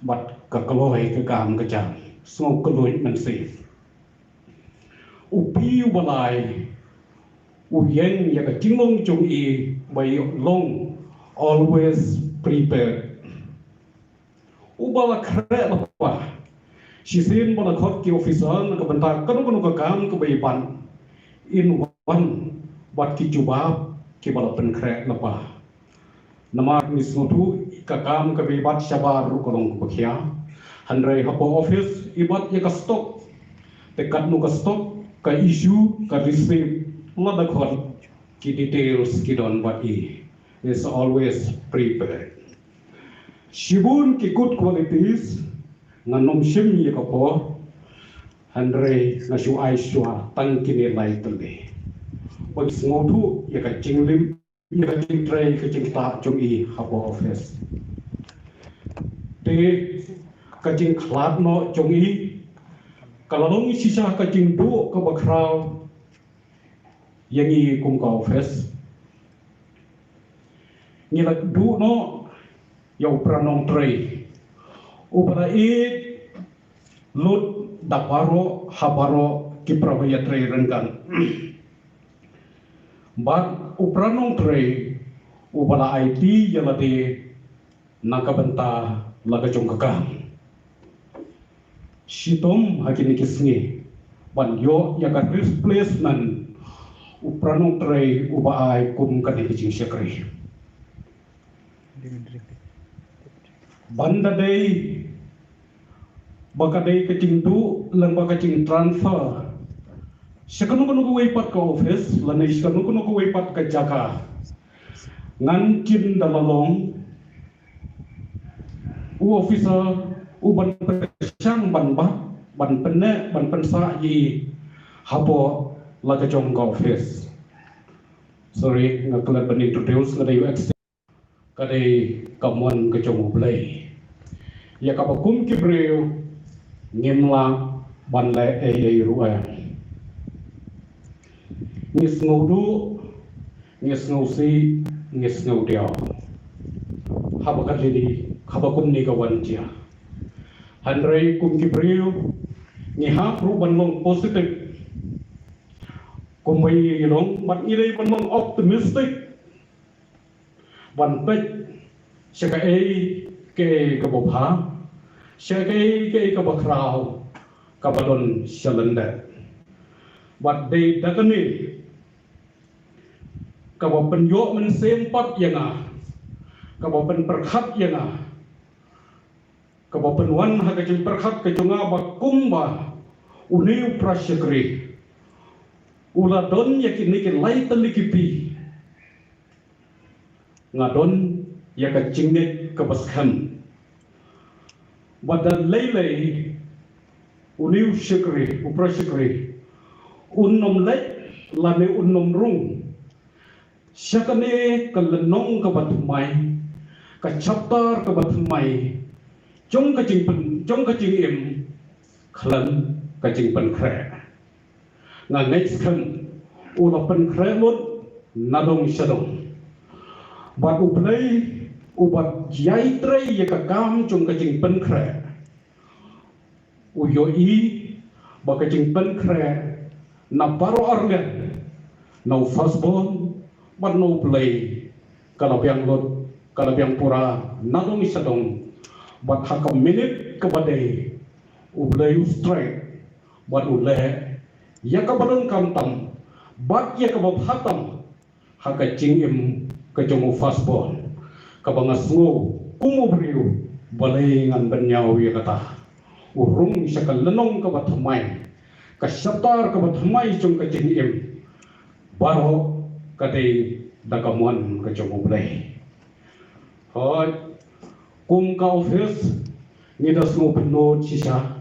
bad ka kloi ka kam ka jam, sngew kylluid mynsiem. U P uba lai u ïeng ïa ka jinglong jong i ba i long always prepared. Uba la khreh lypa. Shisien ba la khot ki officer na ka bynta kano kano ka kam kaba i ban, in wan bad ki jubab kiba la pynkhreh lypa. Namar ngi sngewthuh ka kam kaba i bat shabar ruh ka long kaba khia. Hynrei hapoh office i bat ïa ka stock. Te katno ka stock, ka issue, ka receipt, lada khot ki details ki don bad i. Is always prepared. Shibun ki good qualities, ngan nym shim ïa ka por, hynrei nga shu ai shuwa tang kine lai tylli. Ba ngi sngewthuh ïa ka jinglim, ïa ka jingtrei, ka jingktah jong i hapoh office. Te ka jingkhlad noh jong i ka la long shisha ka jingduh kaba khraw ïa ngi kum ka office. Ngi la duh noh ïa u para nongtrei uba la ïeit lut da baroh ha baroh ki para ba ïatrei ryngkat. Bad u para nongtrei uba la aiti ïa lade na ka bynta la ka jong ka kam. Shitom ha kine ki sngi ban ïoh ïa ka replacement u para nongtrei uba ai kum kane ka jingshakri. Ban da dei ba ka dei ka jingduh lane ba ka jingtransfer sha kano kano kawei pat ka office lane sha kano kano kawei pat ka jaka. Ngan kin da la long u officer u ban pyrshang ban bat, ban pynneh, ban pynsah ïa i hapoh la ka jong ka office. Sorry, nga klet ban introduce, nga dei u ex, ka dei ka mon ka jong U Blei. Ïa kaba kum ki briew ngim lah ban leh ei ei ruh em. Ngi sngew duh, ngi sngew sih, ngi sngew diaw. Haba ka dei, haba kumne ka wan jia. Hynrei kum ki briew Ngi hap ruh ban long positive. Kumba ngi long, bad ngi dei ban long optimistic. Ban peit sha kaei kaei kaba bha, sha kaei kaei kaba khraw, kaba don sha lyndet. Bad dei da kane kaba pynïoh mynsiem pat ïa nga, kaba pynpyrkhat ïa nga, kaba pynwan ha ka jingpyrkhat ka jong nga ba kumba une u para shakri u la don ïa kine ki lai tylli ki phi, nga don ïa ka jingngeit kaba skhem. Ba da lei lei une u shakri, u para shakri, un nym leit lane un nym rung sha kane ka lynnong kaba thymmai, ka chapter kaba thymmai jong ka jingpyn, jong ka jingim khlem ka jingpynkhreh. Nga ngeit skhem u la pynkhreh lut na dong sha dong. Bad U Blei uba ïai trei ïa ka kam jong ka jingpynkhreh, u ïohi ba ka jingpynkhreh na baroh arliang, na u firstborn bad na U Blei, ka la biang lut, ka la biang pura na dong sha dong. Bad ha ka minit kaba dei U Blei u strike bad u leh ïa kaba donkam tam bad ïa kaba bha tam ha ka jingim ka jong u firstborn, kaba nga sngew kum u briew balei ngan bynñiaw ïa kata. U rung sha ka lynnong kaba thymmai, ka chapter kaba thymmai jong ka jingim, baroh ka dei da ka mon ka jong U Blei. Hooid, kum ka office ngi da sngewbynnud shisha,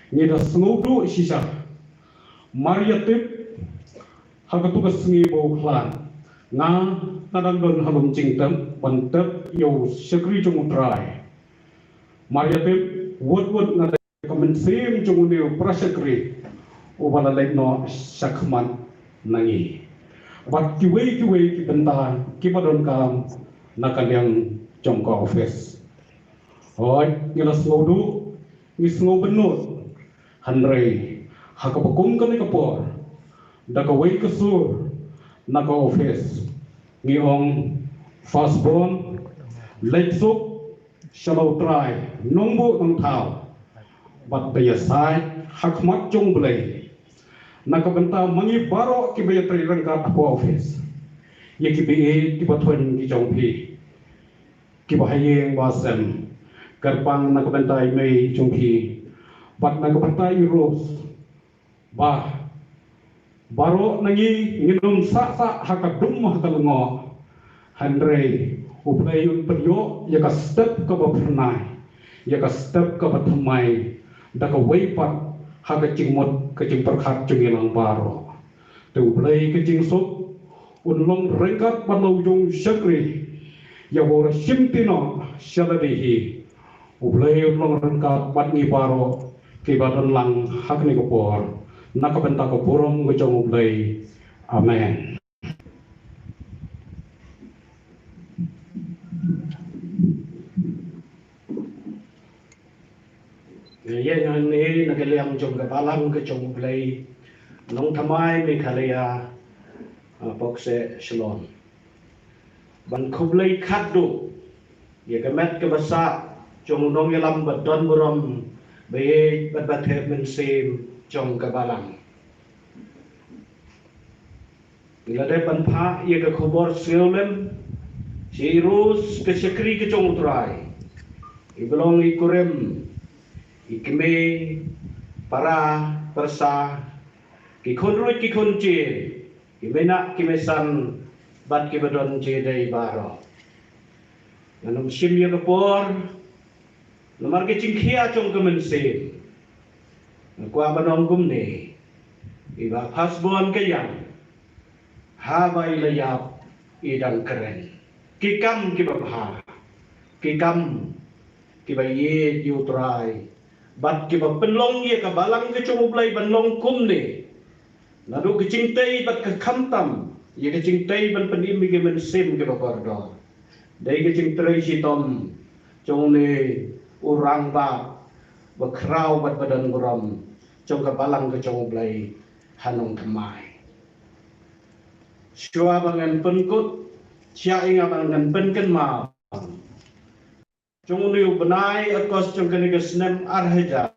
ngi da sngewduh shisha. Mar ïa tip ha katu ka sngi ba u khlad, nga, nga dang don ha lum jingtep ban tep ïa u shakri jong U Trai. Mar ïa tip, wut wut nga da ka mynsiem jong une u para shakri uba la leit noh shakhmat na ngi bad kiwei kiwei ki bynta kiba donkam na ka liang jong ka office. Hooid, ngi la sngewduh, ngi sngewbynnud, hynrei ha kaba kum kane ka por, da kawei ka sur na ka office, ngi ong, firstborn, leit suk sha la U Trai nongbuh nongthaw bad da ïasaid ha khmat jong U Blei na ka bynta ma ngi baroh kiba ïatrei ryngkat ha ka office, ïa kiba ïeit kiba thoiñ ki jong phi, kiba ha ïing ba sem, kyrpang na ka bynta i mei jong phi bad na ka bynta i Rose, ba baroh na ngi ngin ym sah sah ha ka dum ha ka lyngngoh, hynrei U Blei un pynïoh ïa ka step kaba phyrnai, ïa ka step kaba thymmai, da kawei pat ha ka jingmut ka jingpyrkhat jong ngi lang baroh. Te U Blei ka jingsuk un long ryngkat bad la u jong u shakri, ïa uba u la shim ti noh sha lade hi. U Blei un long ryngkat bad ngi baroh kiba don lang ha kane ka por, na ka bynta ka burom ka jong U Blei. Amen. Ngi ïeng hangne na ka liang jong ka balang ka jong U Blei, Nongthymmai Meghalaya, ah, Pokse Shillong, ban khublei khatduh ïa ka met kaba sah jong u nongïalam ba don burom, ba ïeit bad ba thep mynsiem jong ka balang. Ngi la dep ban phah ïa ka khubor sngewlem sha i Rose, ka shakri ka jong U Trai, iba long i kurim, i kmie, para, pyrsa, ki khun ruit ki khun jait, ki mei nah ki mei san, bad kiba don jingïadei baroh. Ngan ym shim ïa ka por namar ka jingkhia jong ka mynsiem. Nga kwah ban ong kumne, i bah firstborn ka ïang, haba i la ïap i dang kren. Ki kam kiba bha, ki kam kiba ïeit ïa U Trai, bad kiba pynlong ïa ka balang ka jong U Blei ban long kumne. Naduh ka jingtei bad ka khamtam, ïa ka jingtei ban pynim ïa ka mynsiem kaba kordor. Dei ka jingtrei shitom jong une u rangbah ba khraw bad ba don burom, jong ka balang ka jong U Blei ha nongthymmai. Shuwa ba ngan pynkut, sha ïa nga ba ngan pynkynmaw jong une u bnai August jong kane ka snem ar hajar.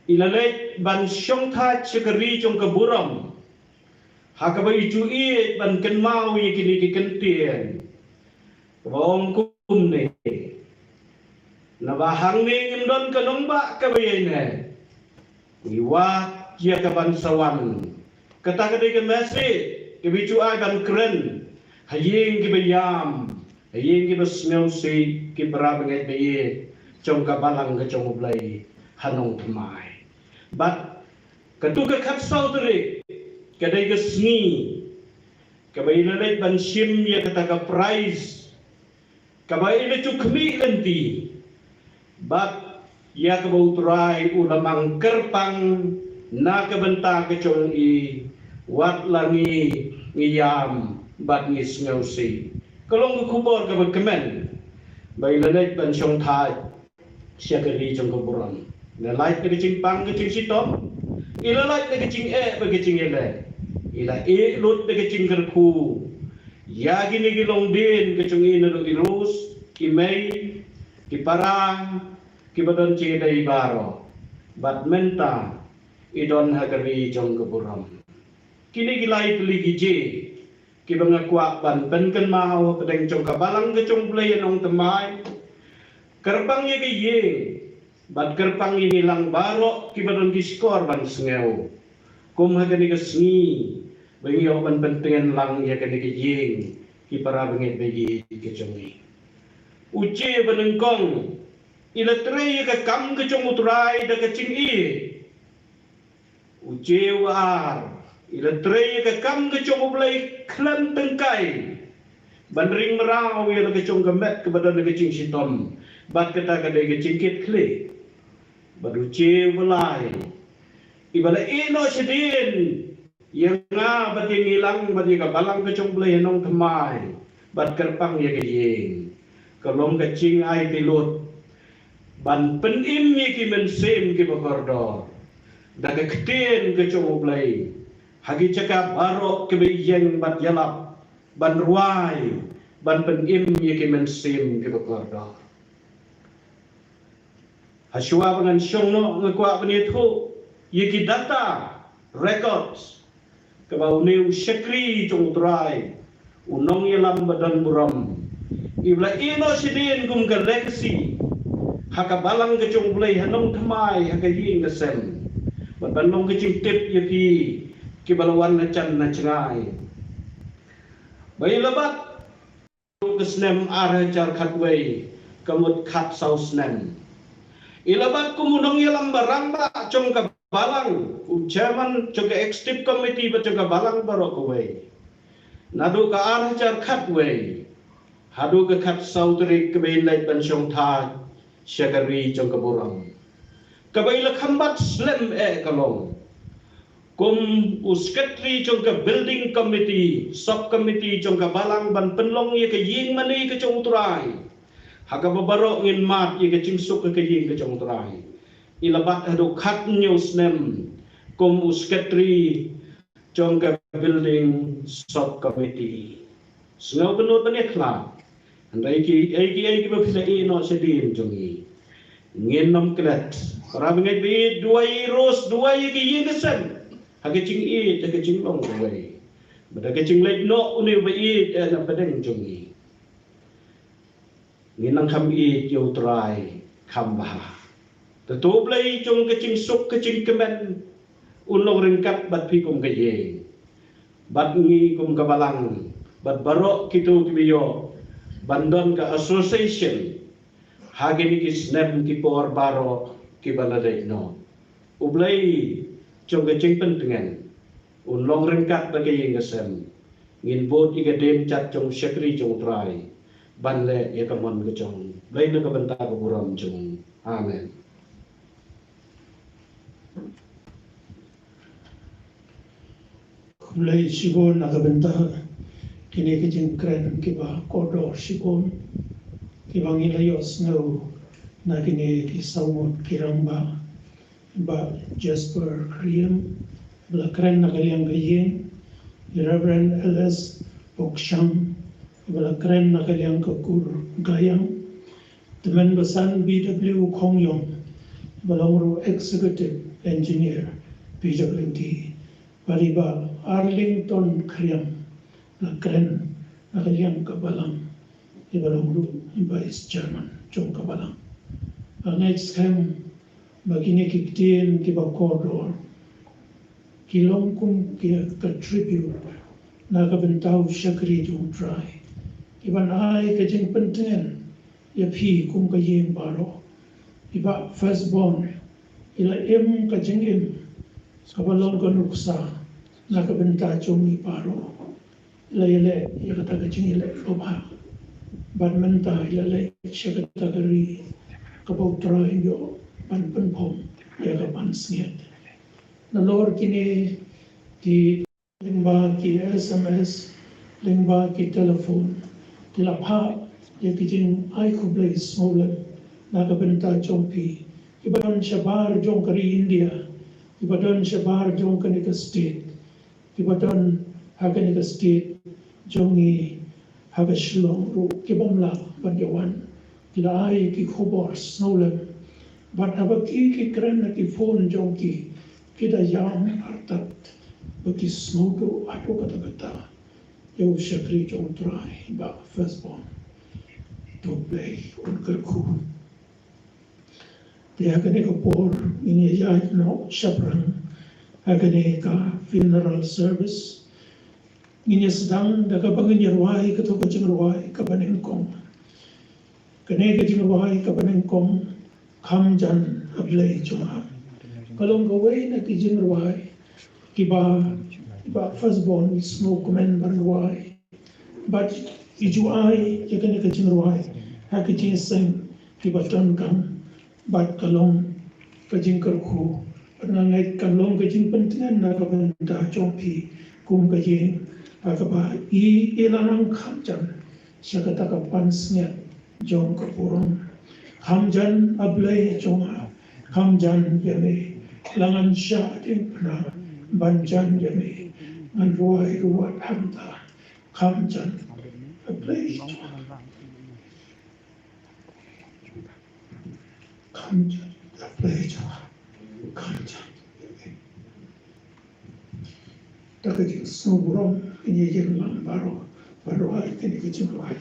I la leit ban shongthait sha ka ri jong ka burom, ha kaba i ju ïeit ban kynmaw ïa kine ki kyntien. Kaba ong kumne. Naba hangne ngim don ka nongbah kaba ïaineh, ngi wad ïa ka ban sa wan. Kata ka dei ka message kaba i ju ai ban kren ha ïing kiba ïam, ha ïing kiba sngewsih, ki para bangeit ba ïeit jong ka balang ka jong U Blei ha nongthymmai. Bad katu ka khatsaw tarik ka dei ka sngi kaba i la leit ban shim ïa kata ka prize kaba i la ju khmih lynti, bad ïa kaba U Trai u la mang kyrpang na ka bynta ka jong i, wat la ngi, ngi ïam bad ngi sngewsih. Ka long ka khubor kaba kmen ba i la leit ban shongthait sha ka ri jong ka burom. I la lait da ka jingpang ka jingshitom, i la lait da ka jingeh bad ka jingïaleh, i la ïeh lut da ka jingkyrkhu ïa kine ki longdien ka jong i, naduh i Rus, i Mei, ki para, kiba don jingïadei baroh. Bad mynta i don ha ka ri jong ka burom. Kine ki lai tylli ki jingeh kiba nga kwah ban pynkynmaw hapdeng jong ka balang ka jong U Blei ha nongthymmai. Kyrpang ïa ka ïing bad kyrpang ïa ngi lang baroh kiba don ki shkor ban sngew. Kum ha kane ka sngi ba ngi ïoh ban pyntngen lang ïa kane ka ïing, ki para bangeit ba ïeit ka jong ngi. U Che ba nyngkong i la trei ïa ka kam ka jong U Trai da ka jingïeit. U Che u ar i la trei ïa ka kam ka jong U Blei khlem tyngkai, ban ring mraw ïa la ka jong ka met kaba don ha ka jingshitom, bad kata ka dei ka jingkit khlieh. Bad u Che u lai i ba la ïeh noh shadien ïa nga bad ïa ngi lang bad ïa ka balang ka jong U Blei ha nongthymmai, bad kyrpang ïa ka ïing, ka long ka jingai tylli lut ban pynim ïa ki mynsiem kiba kordor da ka ktien ka jong U Blei ha ki jaka baroh kiba ïeng bad ïalap, ban rwai, ban pynim ïa ki mynsiem kiba kordor. Hashwa ba ngan shong noh nga kwah ban ïathuh ïa ki data, records, kaba une u shakri jong U Trai, u nongïalam ba don burom, i ba la ïeh noh shadien kum ka legacy ha ka balang ka jong U Blei ha nongthymmai, ha ka ïing ka sem, bad ban long ka jingtip ïa phi kiba la wan na jan na jngai. Ba i la bat ka snem ar hajar khatwei, ka mut khatsaw snem. I la bat kum u nongïalam ba rangbah jong ka balang, u chairman jong ka executive committee bad jong ka balang baroh kawei. Naduh ka ar hajar khatwei haduh ka khatsaw tarik kaba i leit ban shongthait sha ka ri jong ka burom, kaba i la kham bat slem eh ka long kum u secretary jong ka building committee, sub committee jong ka balang ban pynlong ïa ka ïing mane ka jong U Trai ha kaba baroh ngin mad ïa ka jingsuk ha ka ïing ka jong U Trai. I la bat haduh khathynñiew snem kum u secretary jong ka building sub committee. Sngew kynnoh ban ïakhlad. Hynrei ki, ei ki, ei kiba phi la ïeh noh shadien jong ngi, ngin ym klet. Para bangeit ba ïeit, duwai ïa i Rose, duwai ïa ka ïing ka sem ha ka jingïeit, ha ka jinglong kawei, bad ha ka jingleit noh une uba ïeit eh na pdeng jong ngi. Ngin nang kham ïeit ïa U Trai kham bha. Te to U Blei jong ka jingsuk ka jingkmen un long ryngkat bad phi kum ka ïing, bad ngi kum ka balang, bad baroh kito kiba ïoh ban don ka association ha kine ki snem ki por baroh kiba la leit noh. U Blei jong ka jingpyntngen un long ryngkat bad ka ïing ka sem. Ngin bud ïa ka dien jait jong u shakri jong U Trai ban leh ïa ka mon ka jong U Blei na ka bynta ka burom jong U. Amen. Khublei shibun na ka bynta kine ki jingkren kiba kordor shibun kiba ngi la ïohsngew na kine ki saw ngut ki rangbah. Bah Jasper Khriam, ba la kren na ka liang ka ïing, i Reverend L S Pokshang, ba la kren na ka liang ka kur Gayang, tymmen basan B W Khongyong, ba long ruh Executive Engineer P W D, bad i Bah Arlington Khriam, ba la kren na ka liang ka balang, i ba long ruh i Vice Chairman jong ka balang. Nga ngeit skhem ba kine ki ktien kiba kordor ki long kum ki ka tribute na ka bynta u shakri jong U Trai, ki ban ai ka jingpyntngen ïa phi kum ka ïing baroh. I Bah Firstborn i la im ka jingim kaba long ka nuksa na ka bynta jong ngi baroh. I la ïaleh ïa kata ka jingïaleh babha, bad mynta i la leit sha kata ka ri kaba U Trai u ïoh ban pynphong ïa ka pansngiat. Nalor kine ki, lyngba ki S M S, lyngba ki telephone, ki la phah ïa ki jingai khublei sngewlem na ka bynta jong phi, kiba don shabar jong ka ri India, kiba don shabar jong kane ka state, kiba don ha kane ka state jong ngi ha ka Shillong ruh, ki bym lah ban ïa wan, ki la ai ki khubor sngewlem. Bad haba ki, ki kren na ki phone jong ki, ki da ïam artat ba ki sngewduh haduh katta katta ïa u shakri jong U Trai, Bah Firstborn. To Blei un kyrkhu. Te ha kane ka por ngin ïa ïaid noh shaphrang ha kane ka funeral service. Ngin ïa sdang da kaba ngin ïa rwai kato ka jingrwai kaba nyngkong. Kane ka jingrwai kaba nyngkong, Kham jan A Blei jong nga, ka long kawei na ki jingrwai kiba, kiba Firstborn i sngewkmen ban rwai. Bad i ju ai ïa kane ka jingrwai ha ka jingïaseng kiba donkam, bad ka long ka jingkyrkhu, bad nga ngeit kan long ka jingpyntngen na ka bynta jong phi kum ka ïing, ha kaba i, i la nang kham jan sha kata ka pansngiat jong ka burom. Kham jan A Blei jong nga, kham jan ïa me, la ngan shah diengphna ban jan ïa me, ngan rwai ruh wat hangta. Kham jan A Blei jong nga. Kham jan A Blei jong nga. Kham jan. Da ka jingsngewburom ngin ïa ïeng lang baroh, baroh ha kane ka jingrwai.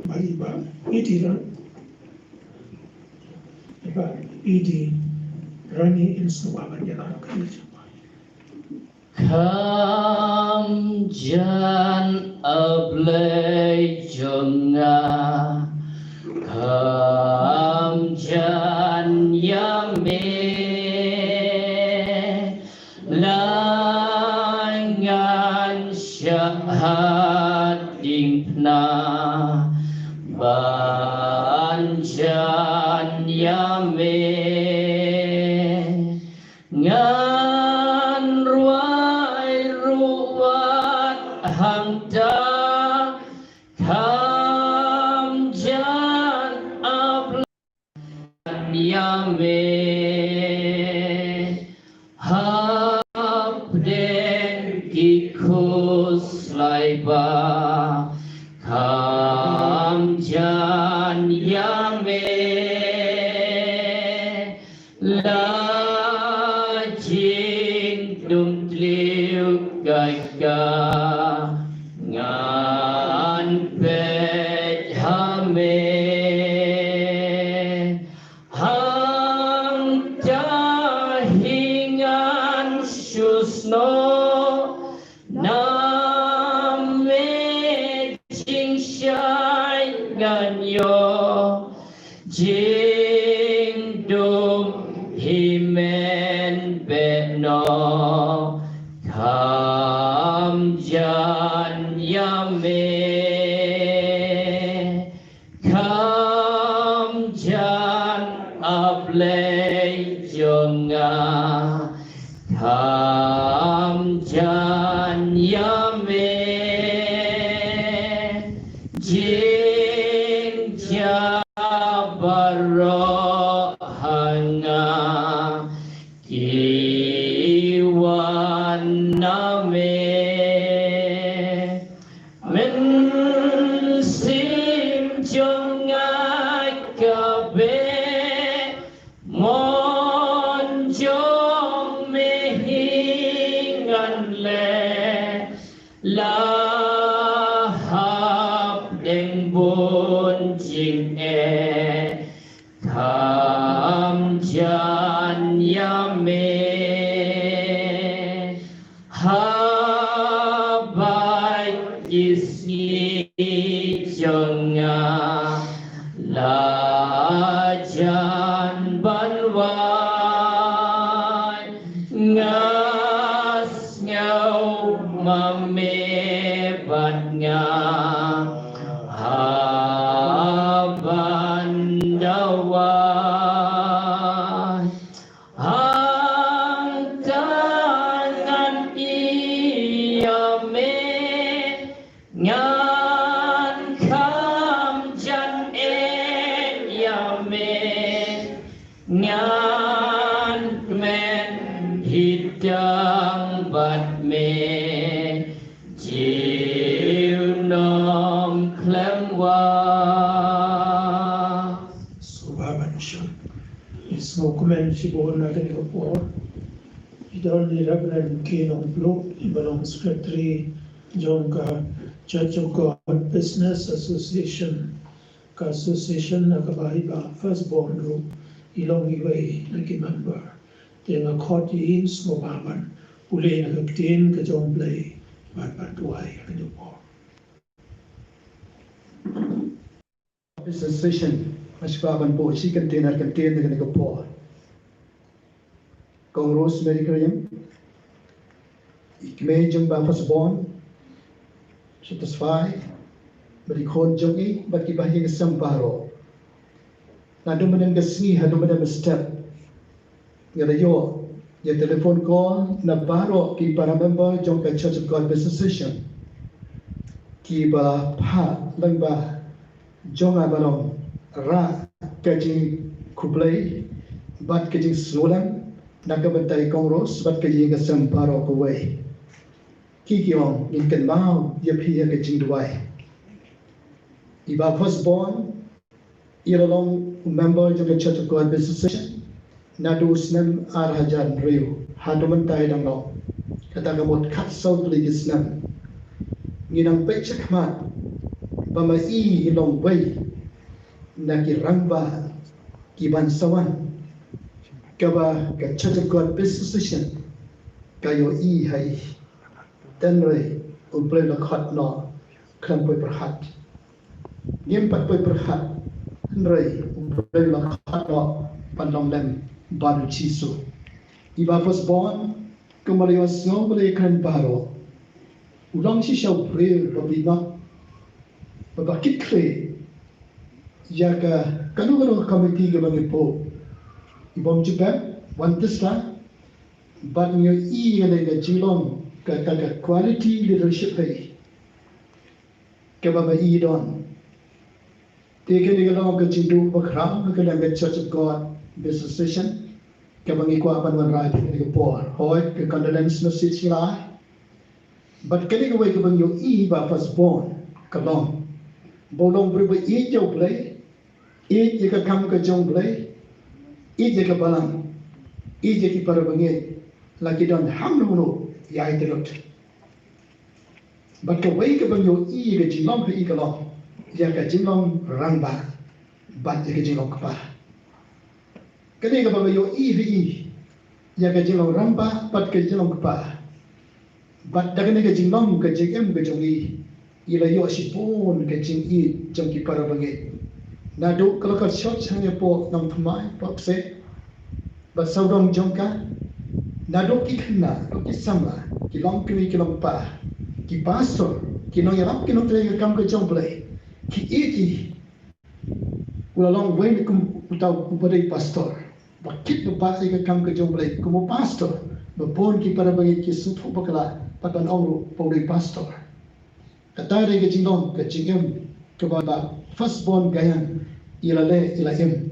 Bad i Bah Idi Rani, i Bah Idi Rani in sngewbha ban ïalam kane ka jingrwai. Kham jan A Blei jong nga, kham jan ïa me, la ngan shah diengphna ban jan ïa me. Ngan rwai ruh wat hangta, kham jan A Blei ïa me. Hapdeng ki khuslai ba kham jan ïa me. La jingdum tliw ka ka ngan peit ha me. Hangta hi ngan shu snoh na me, jingshai ngan ïoh, jingdum hi men beh noh, kham jan ïa me. Kham jan A Blei jong nga, kham jan ïa me. Jingjia baroh ha nga, jingeh kham jan ïa me. Haba ki sngi jong nga la jan ban wai, nga sngew ma me bad nga hap ban dawa. Hangta ngan ïa me, ngan kham jan eh ïa me, ngan kmen hi tang bad me, jiw nongkhlem wah. Sngewbha ban shim. Ngi sngewkmen shibun na kane ka por. I don i Reverend K. Nongpluh, i ba long Secretary jong ka Church of God Business Association. Ka association na kaba i ba first born ruh i long iwei na ki member. Te nga khot ïa i sngewbha ban pule na ka ktien ka jong Blei bad ban duwai ha kane ka por. Business session, nga sngewbha ban buh shi kyntien ar kyntien na kane ka por. Kong Rosemary Kyrïeng, i kmie jong ba first born, satisfy, bad i khun jong i, bad ki bahaïing sem baroh. Naduh mynne ka sngi haduh mynne mynstep, nga la ïoh ïa telephone call na baroh ki para member jong ka Church of God Business Association, ki ba phah lyngba jong nga ba long rah ka jingkhublei bad ka jingsngewlem na ka bynta i Kong Rose bad ka ïing ka sem baroh kawei. Ki ki ong, ngin kynmaw ïa phi ha ka jingduwai. I ba first born, i la long u member jong ka Church of God Business Association naduh u snem ar hajar hynriew haduh mynta i dang long. Kata ka mut khatsaw tylli ki snem. Ngi nang peit shakhmat ba ma i i long wei na ki rangbah ki ban sa wan, kaba ka Church of God Business Association ka ïohi ha i. Hynrei U Blei u la khot noh, khlem poi pyrkhat. Ngim pat poi pyrkhat, hynrei U Blei u la khot noh ban long lem bad U Jisu. I ba first born, kumba la ïohsngew ba la ïakren baroh, u long shisha u briew ba bit noh, ba ba kit khlieh ïa ka kano kano ka committee kaba ngi buh. I bym ju beh wan tista, bad ngi ïohi ïa ka jinglong, ka, ka, ka quality leadership ha i kaba ma i i don. Te kane ka long ka jingduh bakhraw na ka liang ka Church of God Business Association, kaba ngi kwah ban wanrah ha kane ka por. Hooid, ka condolence message ngi la ai. Bad kane kawei kaba ngi ïohi ba first born ka long ba u long briew ba ïeit ïa U Blei, ïeit ïa ka kam ka jong U Blei, ïeit ïa ka balang, ïeit ïa ki para bangeit, la ki don hangno hangno ïa i te lut. Bad kawei kaba ngi ïohi ïa ka jinglong ha i ka long ïa ka jinglong rangbah bad ïa ka jinglong kpa. Kane kaba ngi ïohi ha i ïa ka jinglong rangbah bad ka jinglong kpa. Bad da kane ka jinglong ka jingim ka jong i, i la ïoh shibun ka jingïeit jong ki para bangeit. Naduh ka la ka shot shane hapoh Nongthymmai, hapoh Kseh, bad sawdong jong ka, naduh ki khynnah, naduh ki samla, ki longkmie ki longkpa, ki pastor, ki nongïalam ki nongtrei ïa ka kam ka jong U Blei, ki ïeit ïa i. U la long uwei na kum uta uba dei pastor. Ba kit ba ïa ka kam ka jong U Blei kum u pastor. Ba bun ki para bangeit ki sngewthuh bakla bad ban ong ruh ba u dei pastor. Kata dei ka jinglong ka jingim kaba ba first born Gaian i la leh i la im.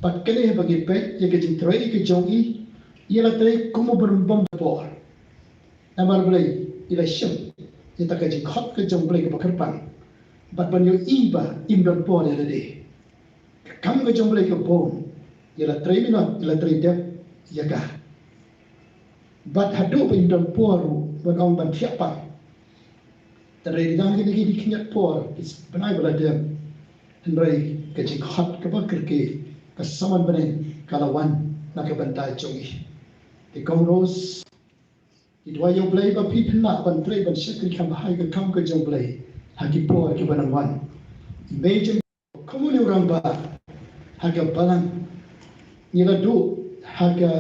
Bad kane ba ngi peit ïa ka jingtrei ka jong i, i la trei kum u bym bym por. Namar balei? I la shim ïa kata ka jingkhot ka jong U Blei kaba kyrpang. Bad ban ïohi ba im don por ïa lade. Ka kam ka jong U Blei ka bun, i la trei minot, i la trei dep ïa ka. Bad haduh ba im don por ruh ban ong ban thiah pang. Te dei dang kine ki dei khyndiat por ki bnai ba la dep. Hynrei ka jingkhot kaba kyrkieh, ka saman bneng ka la wan na ka bynta jong ngi. Te kong Rose, ngi duwai ïa U Blei ba phi phin lah ban trei ban shakri kham bha ïa ka kam ka jong U Blei ha ki por kiba nang wan. I mei jong ngi, kumno u rangbah ha ka balang, ngi la duh ha ka,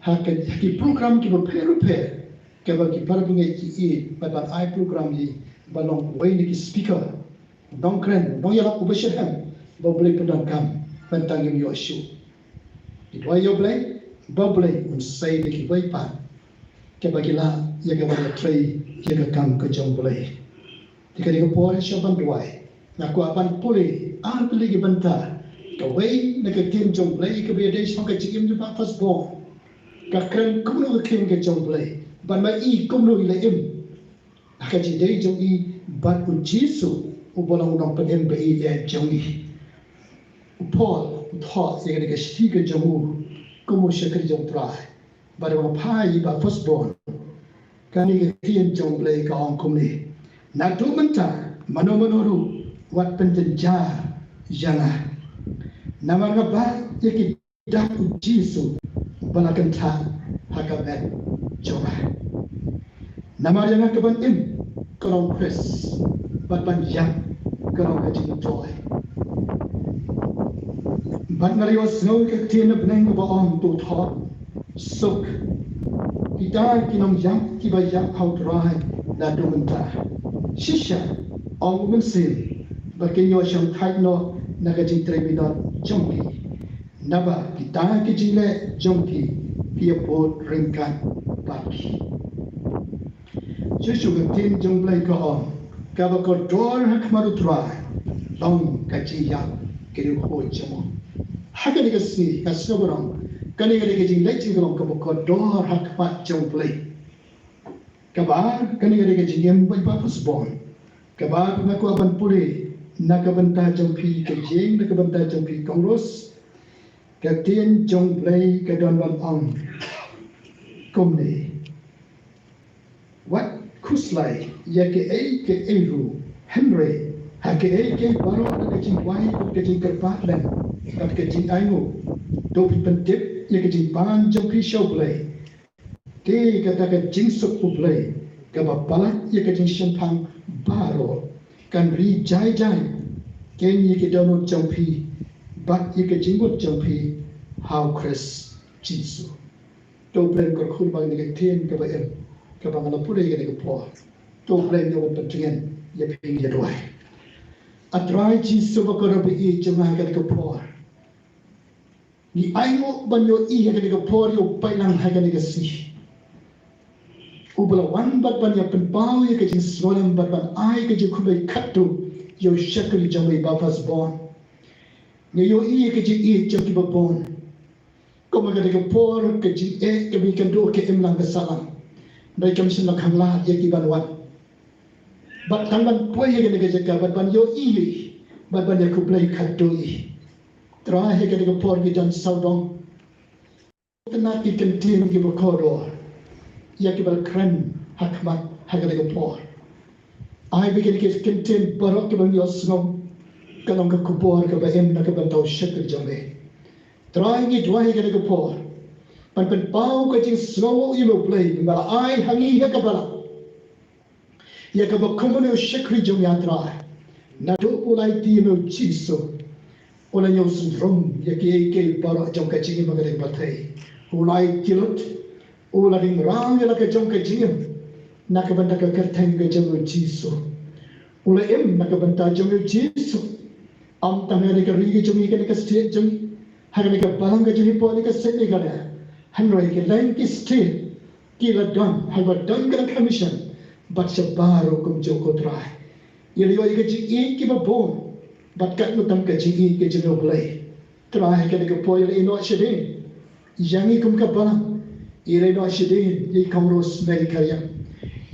ha ka, ha ki program kiba pher bapher, kaba ki para bangeit ki ïeit bad ban ai program ïa i ba long uwei na ki speaker, u nongkren, u nongïalap uba shitrhem ba U Blei pyndonkam ban tang ïa u ïoh shuh. Ngi duwai ïa U Blei ba U Blei un sei da kiwei pat kiba ki lah ïa ka ban ïatrei ïa ka kam ka jong U Blei. Te kane ka por sha ban duwai, nga kwah ban pule ar tylli ki bynta. Kawei na ka ktien jong U Blei kaba ïadei sha ka jingim jong Bah Firstborn. Ka kren kumno ka ktien ka jong U Blei, ban ma i kumno i la im ha ka jingdei jong i bad U Jisu uba long u nongpynim ba ïeit jong i. U Paul u thoh ïa kane ka shithi ka jong u kum u shakri jong U Trai, bad u phai ïa i Bah Firstborn. Kane ka ktien jong U Blei ka ong kumne: Naduh mynta mano mano ruh wat pynjynjar ïa nga, namar nga bah ïa ki dak U Jisu ba la kyntha ha ka met jong nga. Namar ïa nga ka ban im ka long Khrist, bad ban ïap ka long ka jingmyntoi. Bad nga la ïohsngew ka ktien na bneng kaba ong, to thoh, suk kita ki nongïap kiba ïap ha U Trai naduh mynta. Shisha, ong U Mynsiem, ba kin ïoh shongthait noh na ka jingtrei minot jong ki, naba kita ki jingleh jong ki ki ïa bud ryngkat bad ki. Shuh shuh ka ktien jong U Blei ka ong, kaba kordor ha khmat U Trai long ka jingïap ki riewkhuid jong u. Ha kane ka sngi nga sngew ba ong kane ka dei ka jingleh jingïap kaba kordor ha khmat jong U Blei. Kaba ar, kane ka dei ka jingim ba i Bah Firstborn. Kaba ar, nga kwah ban pule na ka bynta jong phi ka ïing, na ka bynta jong phi kong Rose. Ka ktien jong U Blei ka don ban ong kumne: Wat khuslai ïa kaei kaei ruh, hynrei ha kaei kaei baroh da ka jingduwai bad ka jingkyrpad lem bad ka jingainguh, to phi pyntip ïa ka jingpan jong phi sha U Blei. Te kata ka jingsuk U Blei kaba palat ïa ka jingshemphang baroh kan ri jai jai keiñ ïa ki dohnud jong phi bad ïa ka jingmut jong phi ha U Khrist Jisu. To U Blei un kyrkhu bad kane ka ktien kaba im kaba nga la pule ïa kane ka por. To U Blei un ïa wan pyntngen ïa phi, ngi ïa duwai. A Trai Jisu ba kordor ba ïeit jong nga, ha kane ka por ngi ainguh ban ïohi ha kane ka por ïa u paidlang ha kane ka sngi, uba la wan bad ban ïa pynpaw ïa ka jingsngewlem bad ban ai ka jingkhublei khatduh ïa u shakri jong me i Bah Firstborn. Ngi ïohi ïa ka jingïeit jong kiba bun. Kum ha kane ka por ka jingeh kaba ngi kynduh ka imlang ka sahlang, hynrei kam shym la khang lad ïa ki ban wan bad tang ban poi ha kane ka jaka bad ban ïohi bad ban ïa khublei khatduh ïa i. Trai, ha kane ka por ngi don sawdong. Kynad ki kyntien kiba kordor ïa kiba la kren ha khmat ha kane ka por. Ai ba kine ki kyntien baroh kiba ngi ïohsngew kan long ka khubor kaba im na ka bynta u shakri jong me. Trai, ngi duwai ha kane ka por ban pynpaw ka jingsngewnguh ïa me U Blei ba me la ai ha ngi ha ka balang ïa kaba kum une u shakri jong me, a Trai. Naduh u la ïaid ïa me u Jisu, u la ñiew synrum ïa kiei kiei baroh jong ka jingim ha kane ka pyrthei. U la ïaid ki lut, u la ring rang ïa la ka jong ka jingim na ka bynta ka kyrteng ka jong u Jisu. U la im na ka bynta jong u Jisu. Ym tang ha kane ka ri ka jong ngi, kane ka state jong ngi, ha kane ka balang ka jong ngi, hapoh kane ka seng Meghalaya, hynrei ha kylleng ki state ki la don, haba don kane ka mission bad sha baroh kumjuh, ko Trai. Ïa la ïoh ïa ka jingïeit kiba bun bad katno tam ka jingïeit ka jong U Blei. Trai, ha kane ka por ïa la ïehnoh shadien ïa ngi kum ka balang, ïa la ïehnoh shadien ïa i Kong Rosemary Khariang,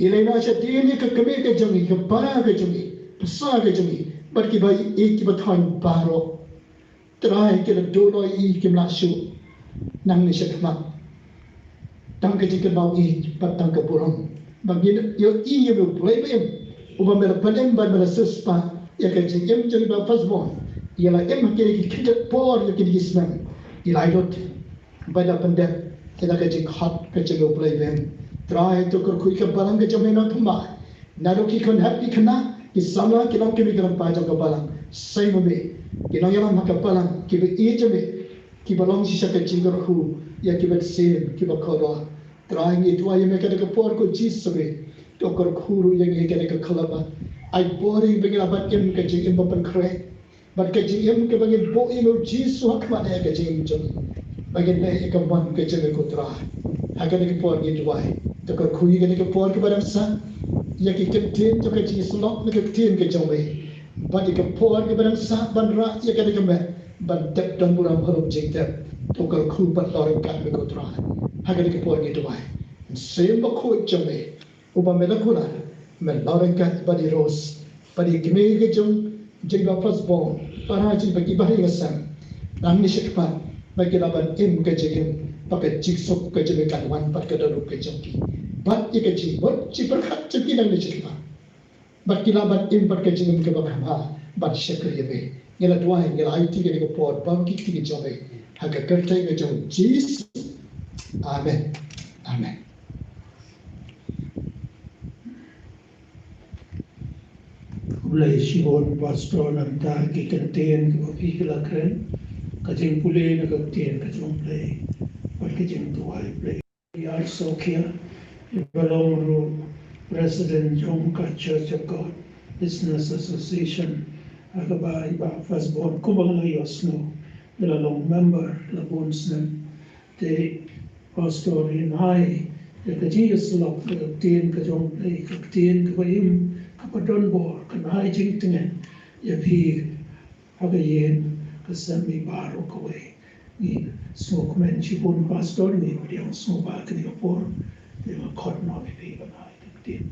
ïa la ïehnoh shadien ïa ka kmie ka jong ngi, ka para ka jong ngi, ka bsa ka jong ngi bad kiba ïeit kiba thoiñ baroh. Trai, ki la duh noh ïa i, kim lah shuh nangne shakhmat. Tang ka jingkynmaw ïeit bad tang ka burom ba ngin ïohi ïa me U Blei ba im, uba me la pynim bad me la siewspah ïa ka jingim jong i Bah Firstborn, Ïa la im ha kine ki khyndiat por ïa kine ki snem. Ïa la lut. Ba da pyndep ïa ka jingkhot ka jong U Blei Ben. Trai, to kyrkhu ïa ka balang ka jong me na pynban. Naduh ki khun hep ki khynnah, ki samla, ki long kmie ki long kpa jong ka balang. Sei ma me. Ki nongïalam ha ka balang, kiba ïeit jong me, kiba long shisha ka jingkyrkhu ïa kiba ksiem, kiba kordor. Trai, ngi duwai ïa me ha kane ka por, ko Jisu me. To kyrkhu ruh ïa ngi ha kane ka khyllipmat. Ai bor ïa ngi ba ngin lah ban im ka jingim ba pynkhreh. Bad ka jingim kaba ngin buh ïa u Jisu ha khmat ïa ka jingim jong ngi. Ba ngin leh ïa ka mon ka jong me, ko Trai. Ha kane ka por ngi duwai. To kyrkhu ïa kane ka por kaba dang sah. Ïa ki kyntien jong ka jingïasyllok na ka ktien ka jong me. Bad ïa ka por kaba dang sah ban rah ïa kane ka met. Ban tep don burom harum jingtep. To kyrkhu bad lor ryngkat me, ko Trai. Ha kane ka por ngi duwai. Mynsiem Bakhuid jong me. Uba me la kular, me la ryngkat bad i Rose, bad i kmie ka jong, jong i Bah Firstborn, para jong i bad ki bahynriew ka sem. Nangne shakhmat, ba ki lah ban im ka jingim, ba ka jingsuk ka jong me kan wan bad ka dohnud ka jong ki. Bad ïa ka jingmut jingpyrkhat jong ki nangne shakhmat. Bad ki lah ban im bad ka jingim kaba kham bha, ban shakri ïa me. Ngi la duwai, ngi la aiti kane ka por, ba ki kti ka jong me. Ha ka kyrteng ka jong u Jisu. Amen. Amen. Khublei shibun Pastor, na bynta ki kyntien kiba phi la kren, ka jingpule na ka ktien ka jong U Blei, bad ka jingduwai U Blei. Ïar Sokia, iba long ruh President jong ka Church of God Business Association, ha kaba i Bah Firstborn, kumba nga la ïohsngew, i la long member la bun snem. Te Pastor, in ai ïa ka jingïasyllok ka ktien ka jong U Blei, ka ktien kaba im, kaba don bor, kan ai jingtngen ïa phi ha ka ïing ka sem, i baroh kawei. Ngi sngewkmen shibun Pastor, ngi pdiang sngewbha kane ka por. Te nga khot noh ïa phi ban ai ka ktien.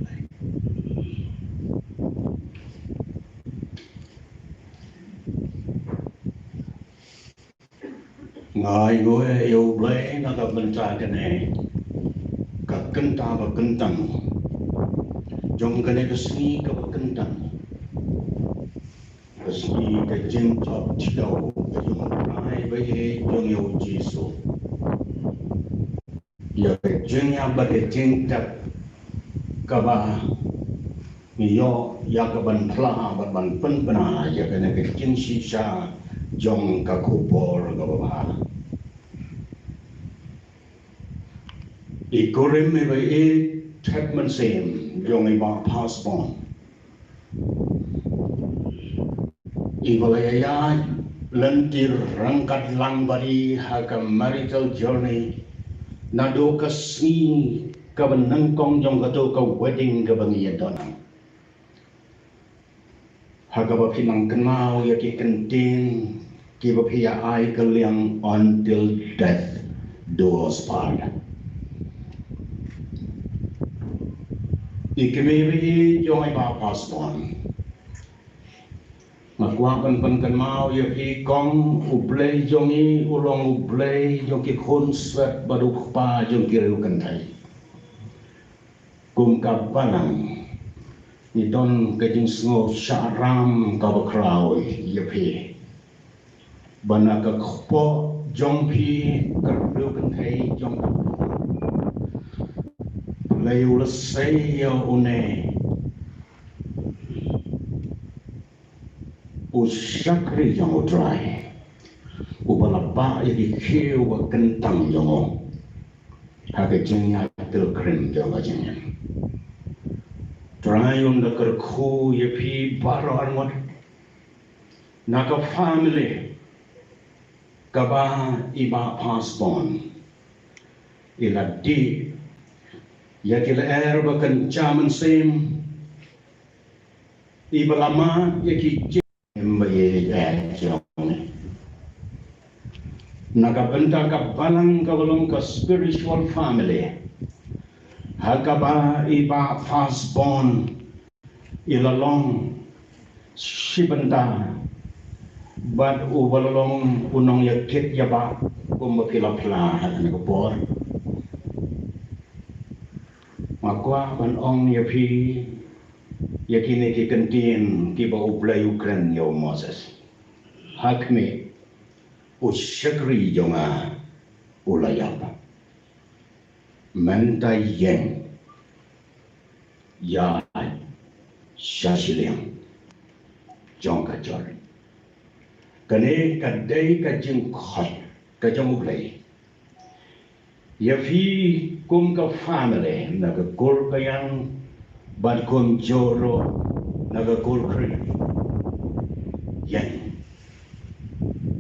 Nga ainguh ïa U Blei na ka bynta kane ka kynta ba kyntang jong kane ka sngi kaba kyntang. Ka sngi ka jingjop thiaw ka jong U Trai ba ïeit jong ngi U Jisu. Ïa ka jingïap bad ka jingtep kaba ngi ïoh ïa ka ban phla bad ban pynbna ïa kane ka jingshisha jong ka khubor kaba bha. I kurim iba ïeit thep mynsiem jong i Bah Firstborn, iba la ïaid lynti ryngkat lang bad i ha ka marital journey, naduh ka sngi kaba nyngkong jong kato ka wedding kaba ngi ïa don. Ha kaba phi nang kynmaw ïa ki kyntien kiba phi ïa ai ka liang, "Until death do us part." I kmie ba ïeit jong i Bah Firstborn, nga kwah ban pynkynmaw ïa phi kong, U Blei jong ngi u long U Blei jong ki khun swet bad U Kpa jong ki riewkynthei. Kum ka balang, ngi don ka jingsngew shahram kaba khraw ïa phi, ba na ka kpoh jong phi, ka riewkynthei jong U Blei u la sei ïa une u shakri jong U Trai, uba la bah ïa ki khiew ba kyntang jong u ha ka jingïaid pilgrim jong ka jingim. Trai, un da kyrkhu ïa phi baroh arngut na ka family kaba i Bah Firstborn i la dih ïa ki lyer ba kynja mynsiem, iba la mad ïa ki jingim ba ïeit jong ngi. Na ka bynta ka balang kaba long ka spiritual family, ha kaba i Bah Firstborn i la long shi bynta bad uba la long u nongïakit ïabah, kumba phi la phla ha kane ka por. Nga kwah ban ong ïa phi ïa kine ki kyntien kiba U Blei u kren ïa u Moses. Ha khmih, u shakri jong nga u la ïap. Mynta ïeng, ïaid sha shiliang jong ka jor. Kane ka dei ka jingkhot ka jong U Blei ïa phi kum ka family na ka kur ka ïang, bad kumjuh ruh na ka kur ka ri. Ïeng,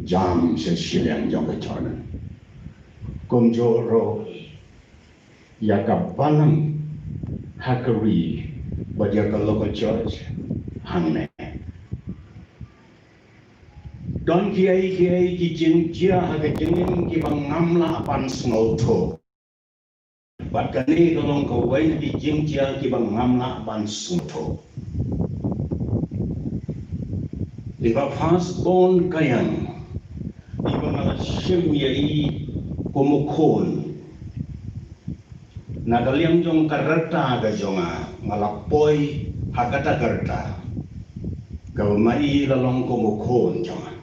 jam sha shiliang jong ka jor. Kumjuh ruh ïa ka balang ha ka ri bad ïa ka local church hangne. Don kiei kiei ki jingjia ha ka jingim kiba ngam lah ban sngewthuh. Bad kane ka long kawei na ki jingjia kiba ngam lah ban sngewthuh. I Bah Firstborn Kaiang, iba nga la shim ïa i kum u khun. Na ka liang jong ka rta ka jong nga, nga la poi ha kata ka rta, kaba ma i la long kum u khun jong nga.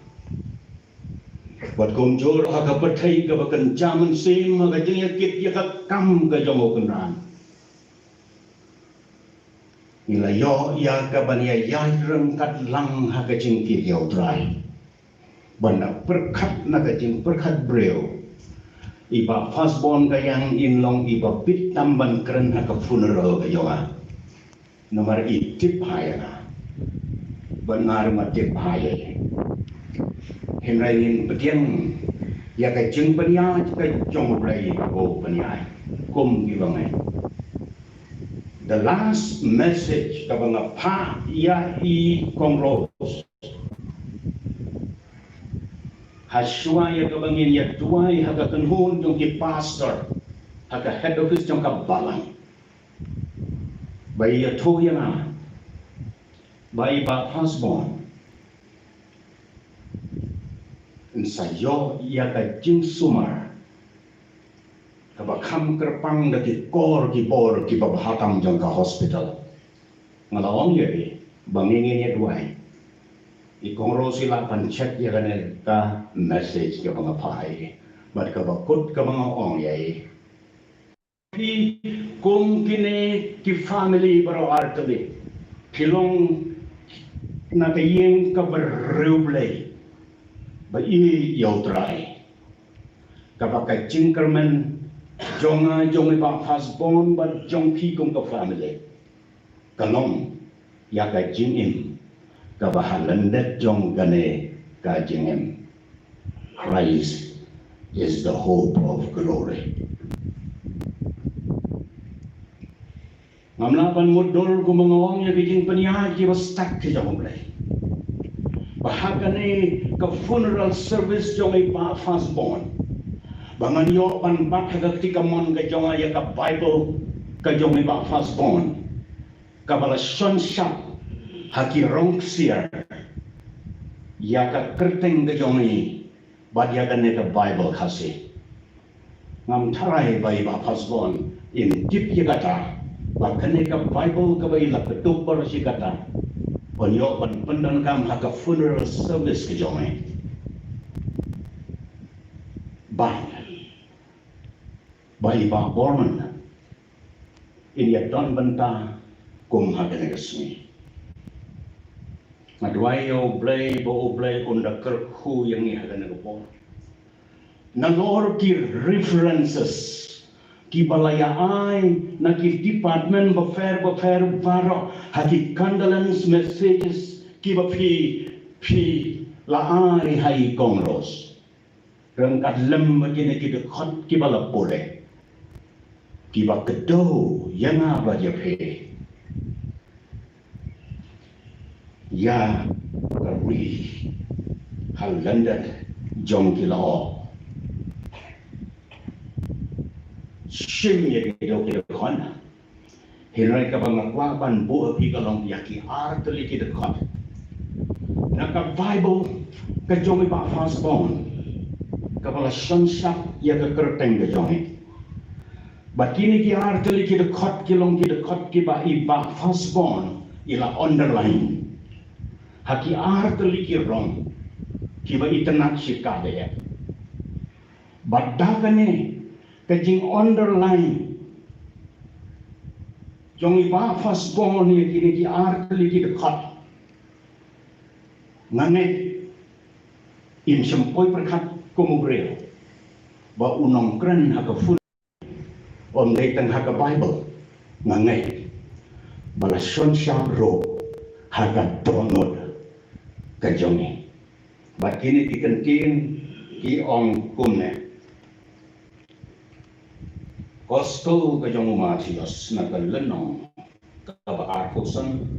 Bad kumjuh ha ka pyrthei kaba kynja mynsiem, ha ka jingïakit ïa ka kam ka jong U Kynrad, ngi la ïoh ïa kaban ïaid ryngkat lang ha ka jingkit ïa U Trai. Ban da pyrkhat na ka jingpyrkhat briew, i Bah Firstborn Kaiang in long iba bit tam ban kren ha ka funeral ka jong nga. Namar i tip bha ïa nga, bad nga ruh nga tip bha ïa i. Hynrei ngin pdiang ïa ka jingpynïaid ka jong U Blei, kaba u pynïaid kum kiba ngi. The last message kaba nga phah ïa i Kong Rose, ha shuwa ïa kaba ngin ïa duwai ha ka kynhun jong ki pastor ha ka head office jong ka balang, ba i ïathuh ïa nga ba i Bah Firstborn yn sa ïoh ïa ka jingsumar kaba kham kyrpang da ki kor ki bor kiba bha tam jong ka hospital. Nga la ong ïa i ba ngi ngin ïa duwai. I Kong Rose i lah ban check ïa kane ka message kaba nga phah ïa i, bad kaba kut kaba nga ong ïa i. Phi kum kine ki family baroh artylli, phi long na ka ïing kaba riewblei, ba i ïa U Trai. Kaba ka jingkyrmen jong nga, jong i Bah Firstborn, bad jong phi kum ka family, ka long ïa ka jingim kaba ha lyndet jong kane ka jingim. Christ is the hope of glory. Ngam lah ban mutdur kumba nga ong ïa ki jingpynïaid kiba stad ki jong U Blei, ba ha kane ka funeral service jong i Bah Firstborn, ba ngan ïoh ban bat ha ka kti kamon ka jong nga ïa ka Bible ka jong i Bah Firstborn, kaba la shon shap ha ki rong ksiar ïa ka kyrteng ka jong i bad ïa kane ka Bible Khasi. Ngam tharai ba i Bah Firstborn in tip ïa kata, ba kane ka Bible kaba i la kdup baroh shi katta, ban ïoh ban pyndonkam ha ka funeral service ka jong i. Bad ba i Bah Borman in ïa don bynta kum ha kane ka sngi. Nga duwai ïa U Blei ba U Blei un da kyrkhu ïa ngi ha kane ka por. Nalor ki references kiba la ïa ai na ki department bapher bapher baroh ha ki condolence messages kiba phi, phi la ai ha i Kong Rose. Ryngkat lem bad kine ki dkhot kiba la pule, kiba kdew ïa nga bad ïa phi ïa ka ri ha lyndet jong ki lyoh. Shim ïa kito ki dkhot. Hynrei kaba nga kwah ban buh ha phi ka long ïa ki ar tylli ki dkhot na ka Bible ka jong i Bah Firstborn, kaba la shon shap ïa ka kyrteng ka jong i. Bad kine ki ar tylli ki dkhot ki long ki dkhot kiba i Bah Firstborn i la underline ha ki ar tylli ki rong. kiba itynnad shikatdei. Bad da kane ka jing underline jong i Bah Firstborn ïa kine ki ar tylli ki dkhot, nga ngeit, im shym poi pyrkhat kum u briew ba u nongkren ha ka phone, ym dei tang ha ka Baibl, nga ngeit ba la shon shap ruh ha ka dohnud ka jong ngi. Bad kine ki kyntien ki ong kumne. Gospel ka jong u Mathaios, na ka lynnong kaba arphew san.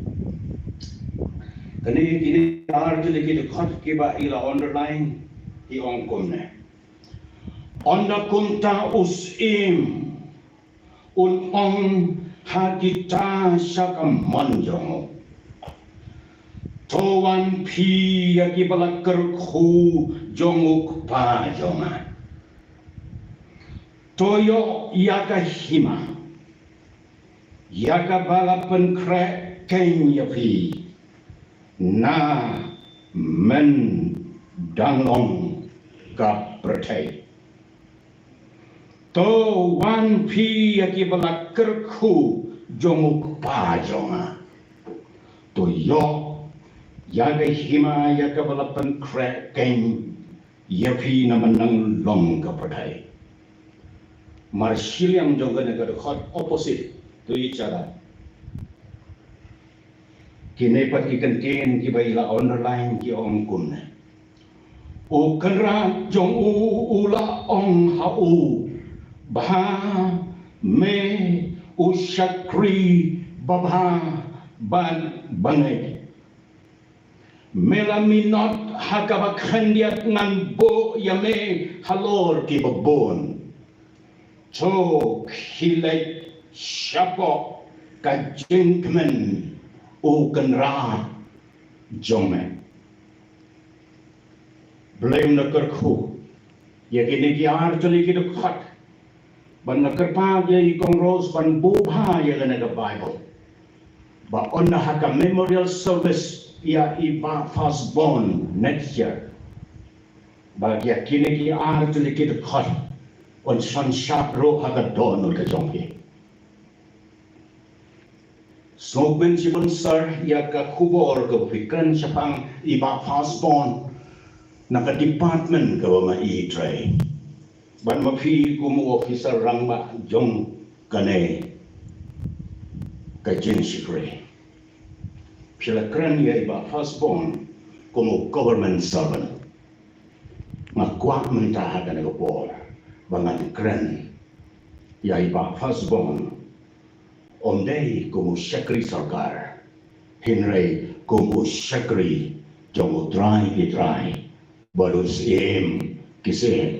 Kane, kine ar tylli ki dkhot kiba i la underline, ki ong kumne. Ynda kumta u Syiem un ong ha kita sha ka mon jong u, to wan phi ïa kiba la kyrkhu jong u Kpa jong nga. To ïoh ïa ka hima ïa kaba la pynkhreh keiñ ïa phi na mynta dang long ka pyrthei. To wan phi ïa kiba la kyrkhu jong u Kpa jong nga. To ïoh ïa ka hima ïa kaba la pynkhreh keiñ ïa phi na mynta dang long ka pyrthei. Mar shiliang jong kane ka dkhot, opposite to each other. Kine pat ki kyntien kiba i la underline ki ong kumne. U Kynrad jong u u la ong ha u, bha me u shakri babha bad bangeit. Me la minot ha kaba khyndiat ngan buh ïa me halor kiba bun. To khie leit shapoh ka jingkmen u Kynrad jong me. Blei un da kyrkhu ïa kine ki ar tylli ki dkhot ban nga kyrpad ïa i Kong Rose ban buh bha ïa kane ka Baibl. Ba ynda ha ka memorial service ïa i Bah Firstborn next year, ba ïa kine ki ar tylli ki dkhot un shon shap ruh ha ka dohnud ka jong phi. Sngewbha shibun sir ïa ka khubor kaba phi kren shaphang i Bah Firstborn na ka department kaba ma i trei. Bad ma phi kum u officer rangbah jong kane ka jingshakri, phi la kren ïa i Bah Firstborn kum u government servant. Nga kwah mynta ha kane ka por ba ngan kren ïa i Bah Firstborn, ym dei kum u shakri sorkar, hynrei kum u shakri jong u Trai ki trai bad u Syiem ki syiem.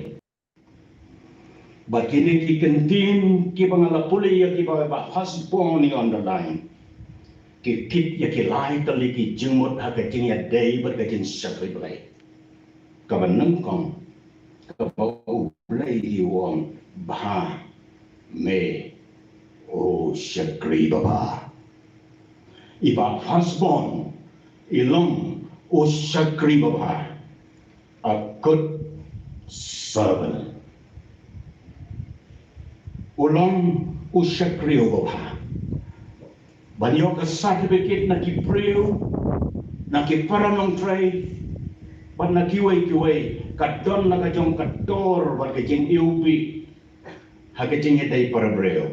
Bad kine ki kyntien kiba nga la pule ïa kiba Bah Firstborn i underline, ki kit ïa ki lai tylli ki jingmut ha ka jingïadei bad ka jingshakri Blei. Kaba nyngkong, kaba U Blei u ong, bha me u shakri babha. I Bah Firstborn i long u shakri babha, a good servant. U long u shakri uba bha. Ban ïoh ka certificate na ki briew, na ki para nongtrei, bad na kiwei kiwei, ka don la ka jong ka dor bad ka jingiwbih ha ka jingïadei para briew.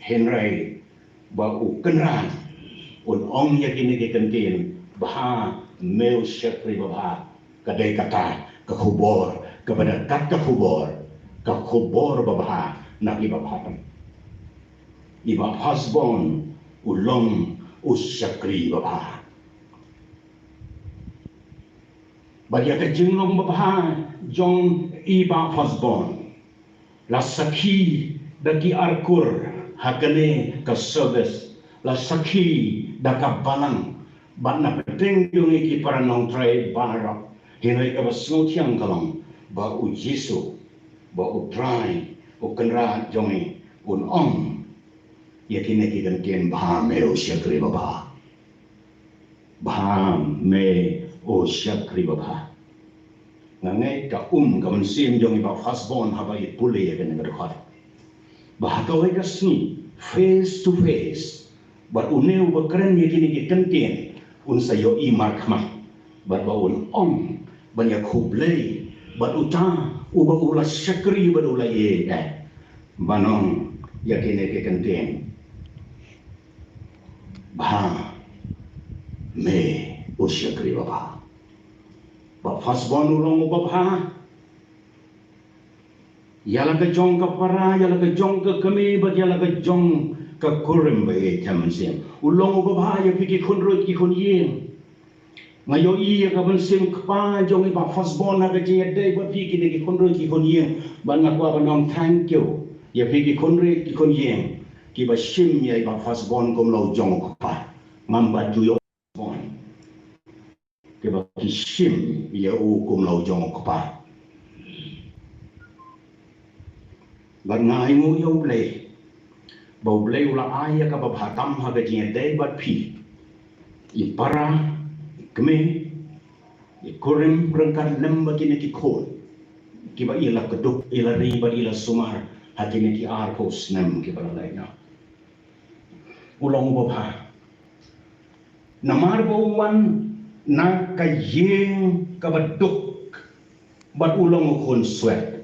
Hynrei ba u Kynrad un ong ïa kine ki kyntien, bha me u shakri babha, ka dei kata ka khubor kaba da kat ka khubor, ka khubor babha na ki babha. I Bah Firstborn u long u shakri babha. Bad ïa ka jinglong babha jong i Bah Firstborn la sakhi da ki arkur ha kane ka service, la sakhi da ka balang, bad na pdeng jong ngi ki para nongtrei baroh. Hynrei kaba sngewthiang ka long ba U Jisu, ba U Trai, U Kynrad jong ngi, un ong ïa kine ki kyntien, bha me u shakri babha. Bha me u shakri babha. Nga ngeit ka um ka mynsiem jong i Bah Firstborn haba i pule ïa kane ka dkhot. Ba ha kawei ka sngi, face to face, bad une uba kren ïa kine ki kyntien, un sa ïohi markhmat. Bad ba un ong ban ïa khublei bad uta uba u la shakri bad u la ïeit, eh, ban ong ïa kine ki kyntien: Bah, me u shakri babha. Bah Firstborn u long u babha ïa la ka jong ka para, ïa la ka jong ka kmie bad ïa la ka jong ka kurim ba ïeit ha mynsiem. U long u babha ïa phi ki khun ruh ki khun ïing. Nga ïohi ïa ka mynsiem kpa jong i Bah Firstborn ha ka jingïadei bad phi kine ki khun ruh ki khun ïing. Bad nga kwah ban ong thank you ïa phi ki khun ruh ki khun ïing kiba shim ïa i Bah Firstborn kum la u jong u kpa. Ngam pat ju ïoh Firstborn, kiba ki shim ïa u kum la u jong u kpa. Bad nga ainguh ïa U Blei ba U Blei u la ai ïa kaba bha tam ha ka jingïadei bad phi, i para, i kmie, i kurim, ryngkat lem bad kine ki khun kiba i la kdup, i la ri bad i la sumar ha kine ki arphew snem kiba la leit noh. U long u babha namar ba u wan na ka ïing kaba duk bad u long u khun swet.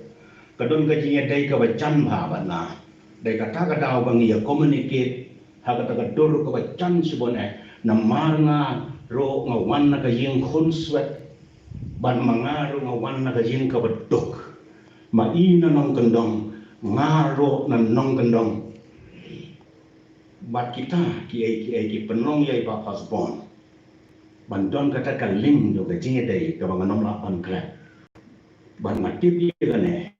Ka don ka jingïadei kaba jan bha bad nga. Dei kata ka daw ba ngi ïa communicate ha kata ka dur kaba jan shibun, eh, namar nga ruh nga wan na ka ïing khun swet bad ma nga ruh nga wan na ka ïing kaba duk. Ma i na nongkyndong, nga ruh na nongkyndong. Bad kita kiei kiei ki pynlong ïa i Bah Firstborn ban don kata ka link jong ka jingïadei kaba ngan ym lah ban klet. Bad nga tip ïa kane,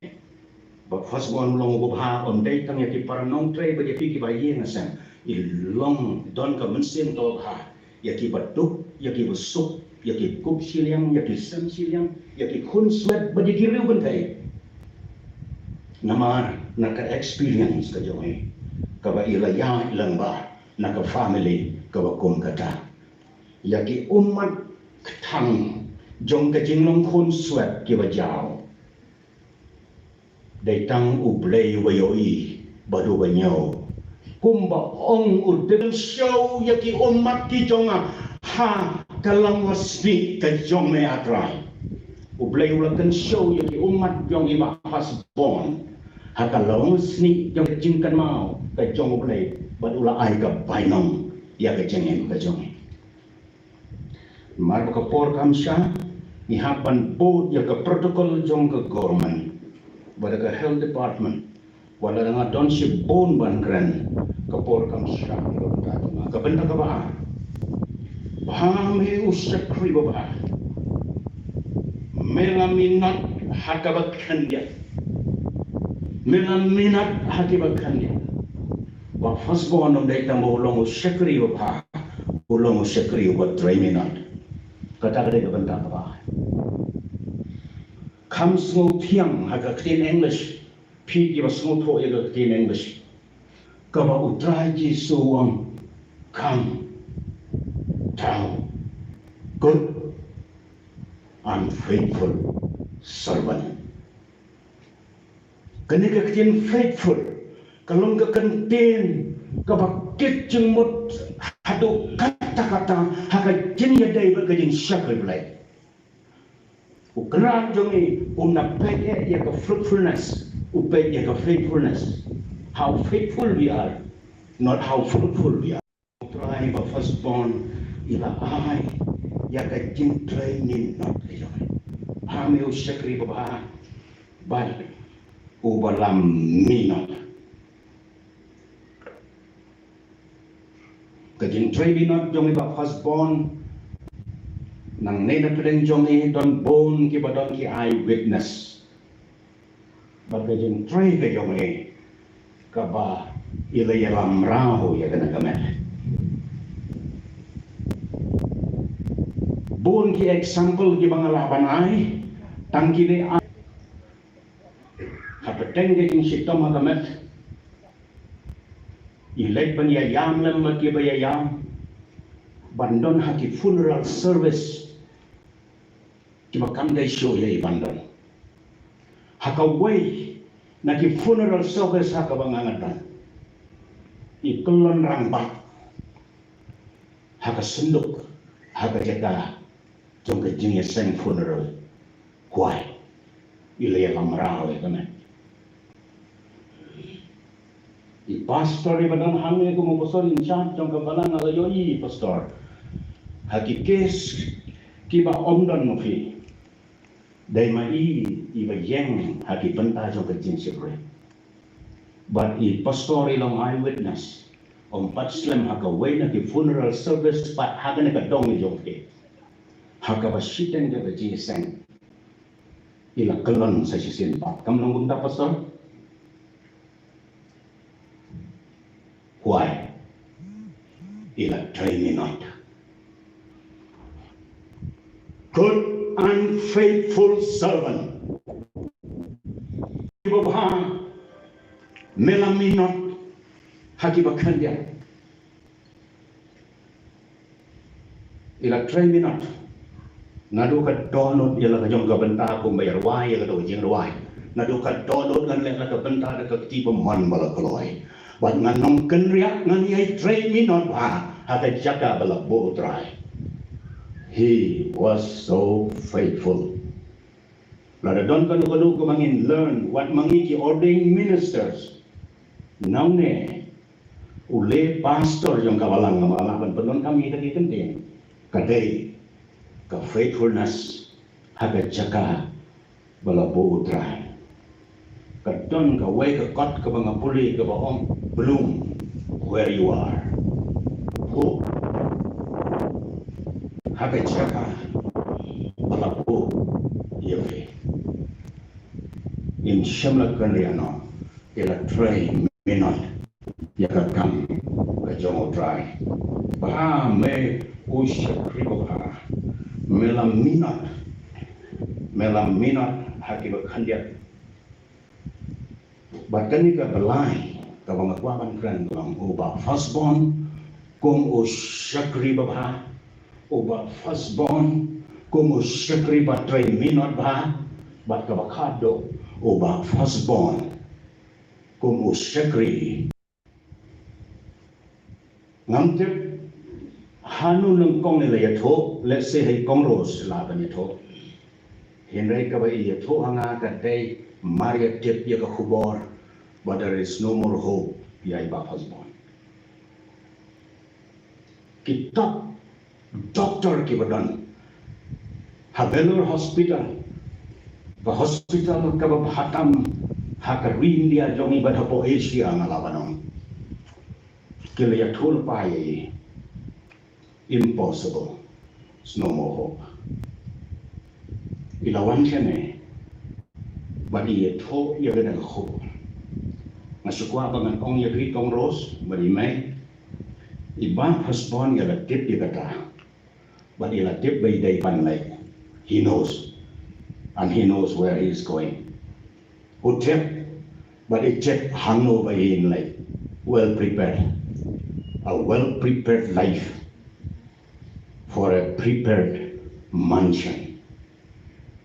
Bah Firstborn u long u babha, ym dei tang ïa ki para nongtrei bad ïa phi kiba ïeng ha seng. I long, don ka mynsiem kaba bha ïa kiba duk, ïa kiba suk, ïa ki kup shiliang, ïa ki sem shiliang, ïa ki khun swet bad ïa ki riew kynthei. Namar na ka experience ka jong i kaba i la ïaid lyngba na ka family kaba kum kata, ïa ki ummat kthang jong ka jinglong khun swet kiba jaw, dei tang U Blei uba ïohi bad uba ñiew. Kumba ong u dei, kynshew ïa ki ummat ki jong nga ha ka lawei snieh ka jong me, A Trai. U Blei u la kynshew ïa ki ummat jong i Bah Firstborn ha ka lawei snieh jong ka jingkynmaw ka jong U Blei bad u la ai ka bainong ïa ka jingim ka jong i. Namar ba ka por kam shah, ngi hap ban bud ïa ka protocol jong ka government bad ka health department. Wat la nga don shibun ban kren, ka por kam shah. Ka bynta kaba ar, Bah, me u shakri babha. Me la minot ha kaba khyndiat. Me la minot ha kaba khyndiat. Bah Firstborn ym dei tang ba u long u shakri babha, u long u shakri uba trei minot. Kata ka dei ka bynta kaba ar. Kham sngewthiang ha ka ktien English, phi kiba sngewthuh ïa ka ktien English, kaba U Trai Jisu u ong, "Come, thou good and faithful servant." Kane ka ktien faithful ka long ka kyntien kaba kit jingmut haduh katta katta ha ka jingïadei bad ka jingshakri Blei. U Kynrad jong ngi um da peit ïa ka fruitfulness, u peit ïa ka faithfulness. How faithful we are, not how fruitful we are. U Trai, Bah Firstborn, i la ai ïa ka jingtrei minot ka jong ngi. Ha me u shakri babha bad uba la minot. Ka jingtrei minot jong i Bah Firstborn, nangne na pdeng jong i don bun kiba don ki eyewitness. Bad ka jingtrei ka jong i kaba i la ïalam rau ïa kane ka met. Bun ki example kiba nga lah ban ai, tang kine ai. Hapdeng ka jingshitom ha ka met, i leit ban ïa ïam lem bad kiba ïa ïam, ban don ha ki funeral service. kiba kam dei shuh ïa i ban don. Ha kawei na ki funeral service ha kaba nga nga don, i kyllon rangbah ha ka synduk, ha ka jaka jong ka jingïaseng funeral. Kwai, i la ïalam raw ïa kane. I pastor iba don hangne kum u pastor in charge jong ka balang, nga la ïohi i pastor ha ki case kiba ym don ma phi. Dei ma i iba ïeng ha ki bynta jong ka jingshakri. Bad i pastor i long eyewitness. Ym pat slem ha kawei na ki funeral service pat ha kane ka dong jong phi, ha kaba shiteng jong ka jingïaseng, i la kyllon sa shisien pat. Kam long kumta, pastor? Why? I la trei minot. Good and faithful servant. Iba bha, me la minot ha kiba khyndiat. I la trei minot. Naduh ka dohnud ïa la ka jong ka bynta kumba ïa rwai ïa ka dei jingrwai. Naduh ka dohnud ngan leh la ka bynta da ka kti ba mon ba la kloi. Bad ngan ym kynriah, ngan ïai trei minot bha ha ka jaka ba la buh U Trai. He was so faithful. Lada don kano kano kaba ngin learn wat ma ngi ki ordained ministers, nangne u lay pastor jong ka balang, nga la lah ban pyndonkam ïa kita ki kyntien. Ka dei ka faithfulness ha ka jaka ba la buh U Trai. Ka don kawei ka kot kaba nga pule kaba ong, "Bloom where you are." Buh ha ka jaka ba la buh ïa phi. Im shym la kynriah noh, i la trei minot ïa ka kam ka jong U Trai. Bha me u shakri babha, me la minot, me la minot ha kiba khyndiat. Bad kane ka ba lai kaba nga kwah ban kren ka long, u Bah Firstborn kum u shakri babha, u Bah Firstborn kum u shakri ba trei minot bha, bad kaba khatduh, u Bah Firstborn kum u shakri. Ngam tip hano nyngkong i la ïathuh, let's say ha i Kong Rose i la ban ïathuh. Hynrei kaba i ïathuh ha nga ka dei mar ïa tip ïa ka khubor ba there is no more hope ïa i Bah Firstborn. Ki top doctor kiba don ha Vellore Hospital, ba hospital kaba bha tam ha ka ri India jong ngi bad hapoh Asia, nga lah ban ong, ki la ïathuh lypa ïa i. Impossible. There's no more hope. I la wan shane bad i ïathuh ïa ka dang hope. Nga shu kwah ba ngan ong ïa phi, Kong Rose, bad i mei, i Bah Firstborn i la tip ïa kata. Bad i la tip ba i dei ban leit. He knows. And he knows where he is going. U tip bad i tip hangno ba in leit. Well prepared. A well prepared life for a prepared mansion.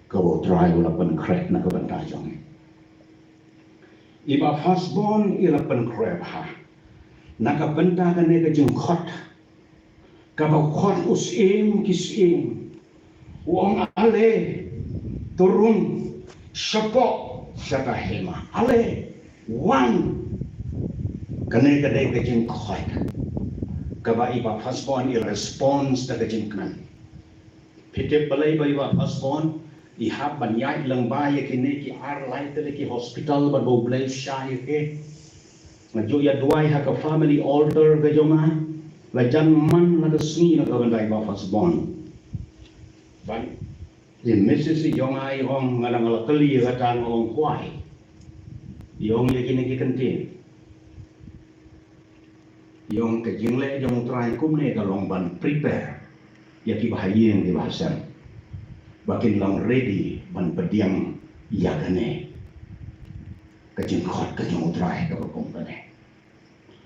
Kaba U Trai u la pynkhreh na ka bynta jong ngi. I Bah Firstborn i la pynkhreh bha na ka bynta kane ka jingkhot. Kaba khot u Syiem ki syiem, u ong, "Ale, to rung shapoh sha ka hima. Ale, wan." Kane ka dei ka jingkhot kaba i Bah Firstborn i response da ka jingkmen. Phi tip balei ba i Bah Firstborn i hap ban ïaid lyngba ïa kine ki ar lai tylli ki hospital bad ba U Blei u shai ïa ki? Nga ju ïa duwai ha ka family altar ka jong nga la jan man la ka sngi na ka bynta i Bah Firstborn. Bad i missis i jong nga i ong, nga dang la kylli ïa kata, nga ong, kwai, i ong ïa kine ki kyntien. I ong ka jingleh jong U Trai kumne ka long ban prepare ïa kiba ha ïing kiba ha sem ba kin long ready ban pdiang ïa kane ka jingkhot ka jong U Trai kaba kum kane.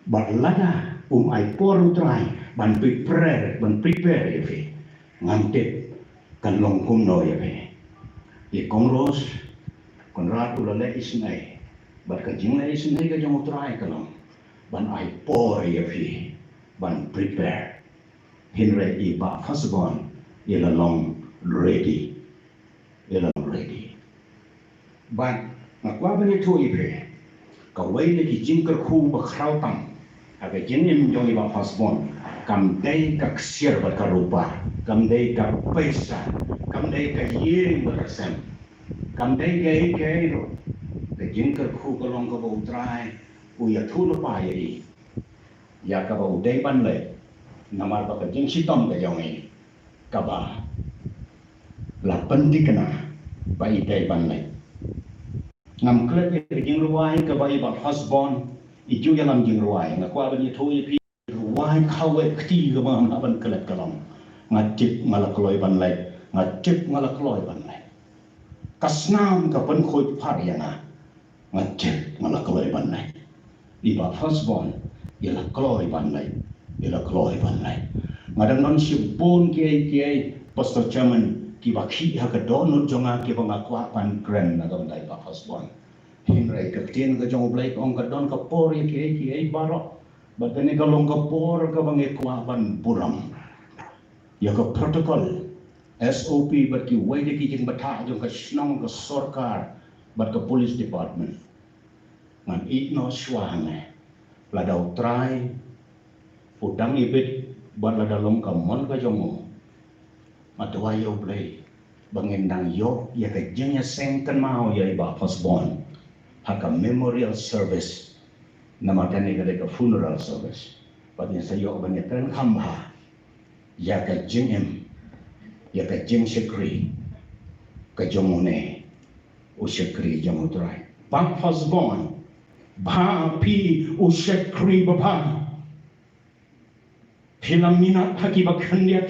Bad lada um ai por U Trai ban prepare, ban prepare ïa phi, ngam tip kan long kumno ïa phi. I Kong Rose, Conrad u la leh isynei, bad ka jingleh isynei ka jong U Trai ka long ban ai por ïa phi ban prepare. Hynrei i Bah Firstborn i la long ready. I la long ready. Bad nga kwah ban ïathuh ïa phi, kawei na ki jingkyrkhu ba khraw tam ha ka jingim jong i Bah Firstborn kam dei ka ksiar bad ka rupa, kam dei ka pisa, kam dei ka ïing bad ka sem, kam dei kaei kaei ruh. Ka jingkyrkhu ka long kaba U Trai u ïathuh lypa ïa i ïa kaba u dei ban leh, namar ba ka jingshitom ka jong i kaba la pynthikna ba i dei ban leh. Ngam klet ïa ka jingrwai kaba i Bah Firstborn i ju ïalam jingrwai. Nga kwah ban ïathuh ïa phi, rwai kawei kti kaba ngam lah ban klet ka long: Nga tip nga la kloi ban leh, nga tip nga la kloi ban leh. Ka snam ka pynkhuid phar ïa nga, nga tip nga la kloi ban leh. I Bah Firstborn i la kloi ban leh, i la kloi ban leh. Nga dang don shibun kiei kiei, Pastor Chairman, kiba khih ha ka dohnud jong nga kiba nga kwah ban kren na ka bynta i Bah Firstborn. Hynrei ka ktien ka jong U Blei ka ong ka don ka por ïa kiei kiei baroh. Bad kane ka long ka por kaba ngi kwah ban burom ïa ka protocol, S O P bad kiwei de ki jingbthah jong ka shnong, ka sorkar bad ka police department. Ngan ïeh noh shuwa hangne, lada U Trai u dang ibit bad lada long ka mon ka jong u, nga duwai ïa U Blei ba ngin dang ïoh ïa ka jingïaseng kynmaw ïa i Bah Firstborn ha ka memorial service. Namar kane ka dei ka funeral service, bad ngin sa ïoh ban ïakren kham bha ïa ka jingim, ïa ka jingshakri ka jong une u shakri jong U Trai. Bah Firstborn, bha phi u shakri babha. Phi la minot ha kiba khyndiat,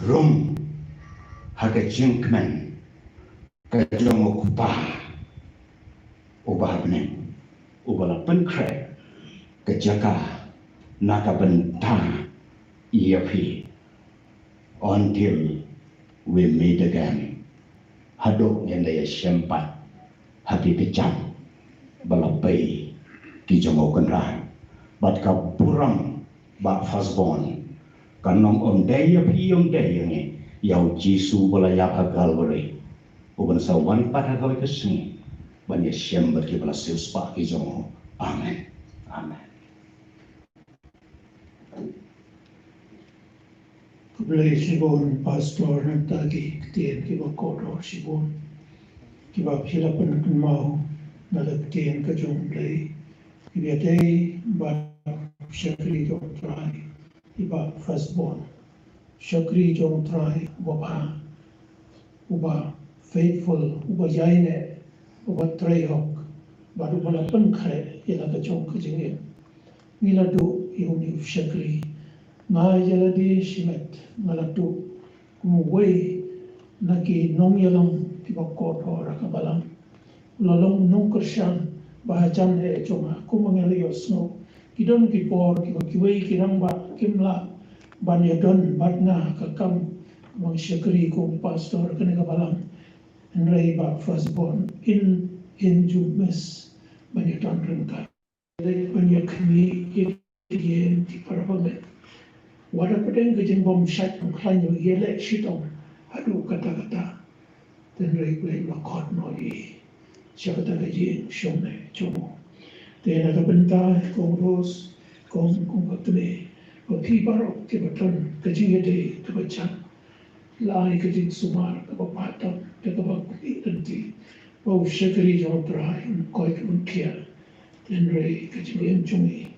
rung ha ka jingkmen ka jong U Kpa uba ha bneng, uba la pynkhreh ka jaka na ka bynta ïa phi. Until we meet again. Haduh ngin da ïashem pat ha ki kjat ba la pei ki jong U Kynrad. Bad ka burom Bah Firstborn kan ym dei ïa phi, ym dei ïa ngi, ïa U Jisu ba la ïap ha Kalbari, uban sa wan pat ha kawei ka sngi ban ïashem bad kiba la siewspah ki jong u. Amen. Amen. Khublei shibun Pastor, nangta ki ktien kiba kordor shibun kiba phi la pynkynmaw na ka ktien ka jong U Blei, kiba ïadei bad u shakri jong U Trai, i Bah Firstborn. Shakri jong U Trai uba bha, uba faithful, uba ïaineh, uba trei hok, bad uba la pynkhreh ïa la ka jong ka jingim. Ngi la duh ïa une u shakri. Nga ïa lade shimet nga la duh kum uwei na ki nongïalam kiba kordor ha ka balang. U la long nongkyrshan ba hajan eh jong nga, kumba ngi la ïohsngew, ki don ki por kiba kiwei ki rangbah kim lah ban ïadon bad nga ha ka kam ban shakri kum pastor kane ka balang. Hynrei Bah Firstborn, in, in ju miss ban ïadon ryngkat. Leit ban ïakhmih ïa ki ïing ki para bangeit. Wat hapdeng ka jingbymshait bymkhlaiñ, ïa leit shitom haduh katta katta. Hynrei U Blei u la khot noh ïa i sha kata ka ïing shongnai jong u. Te na ka bynta Kong Rose, Kong, Kong, ka kmie, bad phi baroh kiba don ka jingïadei kaba jan, la ai ka jingsumar kaba bha tam da kaba khmih lynti ba u shakri jong U Trai un koit un khiah. Hynrei ka jingim jong i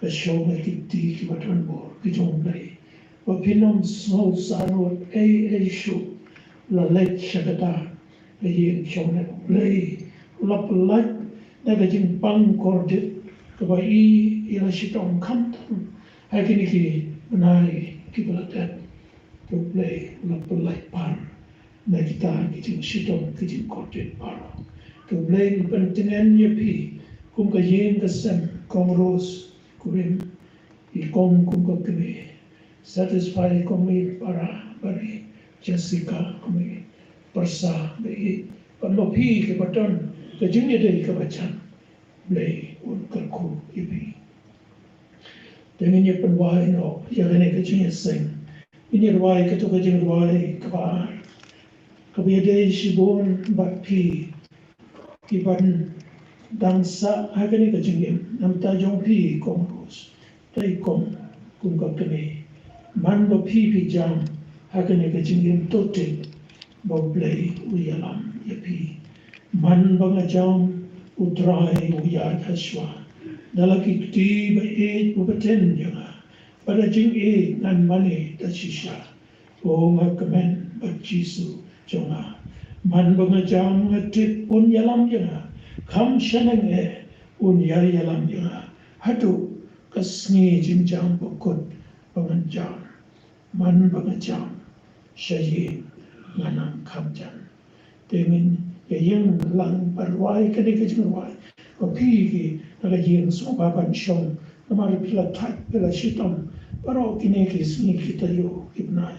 ka shong ha ki kti kiba donbor ki jong U Blei, ba phin ym sngew sahnarphna ei ei shuh. La leit sha kata ka ïing shongnai, U Blei u la pyllait na ka jingpang kordit kaba i, i la shitom khamtam ha kine ki bnai kiba la dep. To U Blei u la pyllait par na kita ki jingshitom ki jingkordit baroh. To U Blei un pyntngen ïa phi kum ka ïing ka sem, Kong Rose kurim, i Kong kum ka kmie, satisfy Kong i para bari, Jessica, kum i pyrsa ba i, ban ba phi ki ba don ka jingïadei kaba jan. Blei un kyrkhu ïa phi. Te ngin ïa pynwai noh ïa kane ka jingïaseng. Ngin ïa rwai kato ka jingrwai kaba ar, kaba ïadei shibun bad phi kiban dang sah ha kane ka jingim, na bynta jong phi Kong Rose. Te Kong, kum ka kmie, man ba phi phi jam ha kane ka jingim, to tip ba U Blei u ïalam ïa phi. Man ba nga jam, U Trai u ïaid ha shuwa. Da la ki kti ba ïeit u bteng ïa nga, bad da jingïeit ngan mane da shisha. O nga kmen bad Jisu jong nga. Man ba nga jam, nga tip un ïalam ïa nga. Kham shaneng eh un ïa ïalam ïa nga haduh ka sngi jingjam bakut ba ngan jam. Man ba nga jam, sha ïing nga nang kham jan. Te ngin ïa ïeng lang ban rwai kane ka jingrwai. Ba phi ki na ka ïing sngewbha ban shong, namar phi la thait, phi la shitom baroh kine ki sngi, ki taïew, ki bnai.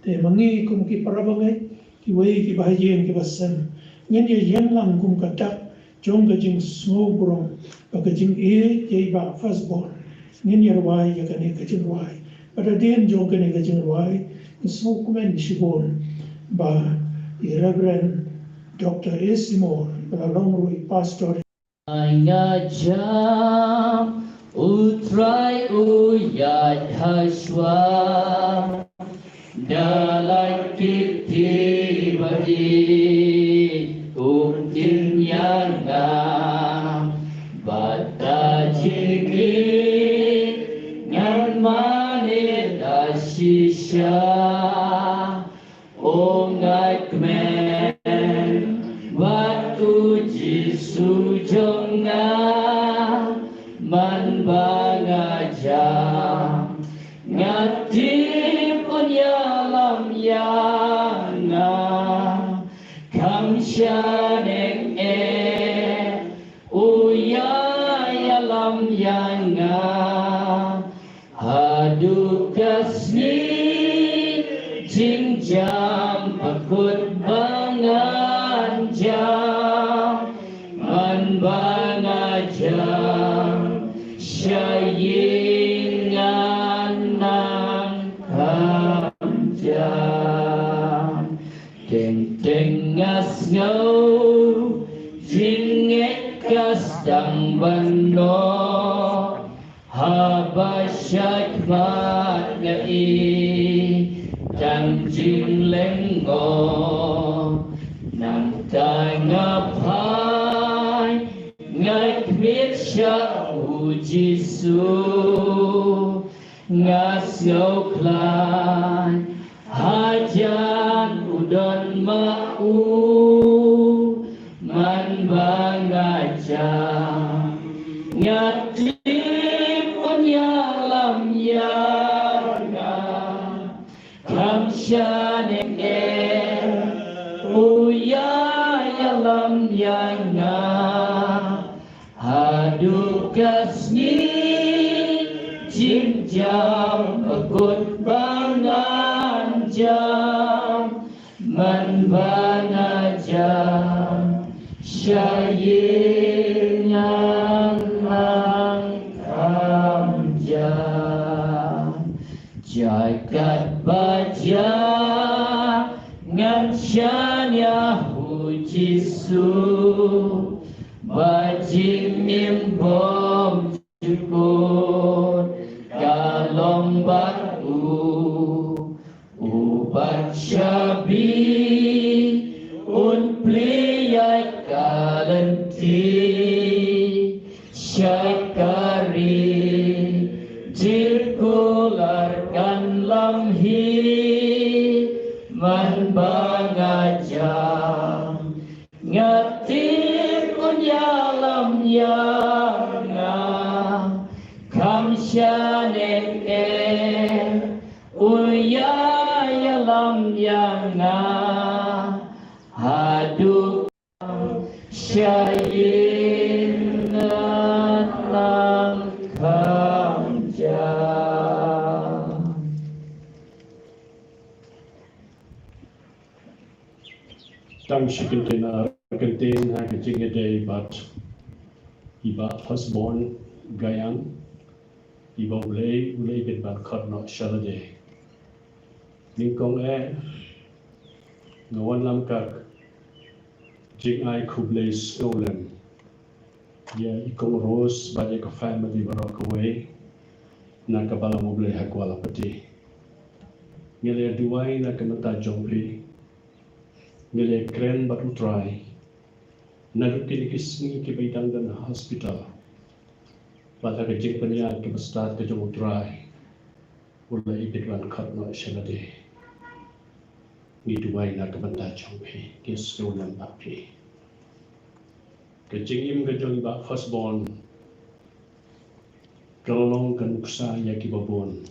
Te ma ngi kum ki para bangeit, kiwei kiba ha ïing kiba sem, ngin ïa ïeng lang kum ka dak jong ka jingsngewburom bad ka jingïeit ïa i Bah Firstborn. Ngin ïa rwai ïa kane ka jingrwai. Bad hadien jong kane ka jingrwai, ngi sngewkmen shibun ba i Reverend Doctor A C Moore, ba la long ruh i pastor. Nga jam, U Trai u ïaid ha shuwa. Da la ki kti ba ïeit u bteng ïa nga, bad da jingïeit ngan mane da shisha. O nga kmen bad U Jisu jong nga, man ba nga jam, nga tip un ïalam ïa nga. Kham shaneng eh u ïa ïalam ïa nga. Haduh ka sngi jingjam bakut ba ngan jam, man ba nga jam, sha ïing ngan nang kham jan. Teng teng nga sngew jingngeit ka sdang ban noh. Haba shakhmat nga ïohi tang jinglyngngoh, nangta nga phai, nga khmih sha U Jisu. Nga sngewkhlaiñ hajan u don ma u, man ba nga jam, nga tip un ïalam ïa nga. Kham shaneng eh u ïa ïalam ïa nga. Haduh ka sngi jingjam bakut ba ngan jam, man ba nga jam, sha ïing ngan nang kham jan. Jaka ba jia ngan shaniah U Jisu, ba jingim bymjukut ka long bad u. U bat shabi un plie ïa ka lynti. Sha ka ri jingkular kan lam hi, man ba nga jam, nga tip un ïalam ïa nga. Kham shaneng eh u ïa ïalam ïa nga. Haduh sha ïing ngan nang kham jan. Tang shi kyntien ar kyntien ha ka jingïadei bad i Bah Firstborn Gayang, i ba U Blei u la ïeit ban khot noh sha lade. Nyngkong eh, nga wanlam ka jingai khublei sngewlem ïa i Kong Rose bad ïa ka family baroh kawei na ka Balang U Blei ha Kuala Pati. Ngi la duwai na ka bynta jong phi, ngi la kren bad U Trai naduh kine ki sngi kiba i dang don ha hospital. Bad ha ka jingpynïaid kaba stad ka jong U Trai, u la ïeit ban khot noh sha lade. Ngi duwai na ka bynta jong phi, ngi sngewlem bad phi. Ka jingim ka jong i Bah Firstborn ka la long ka nuksa ïa kiba bun.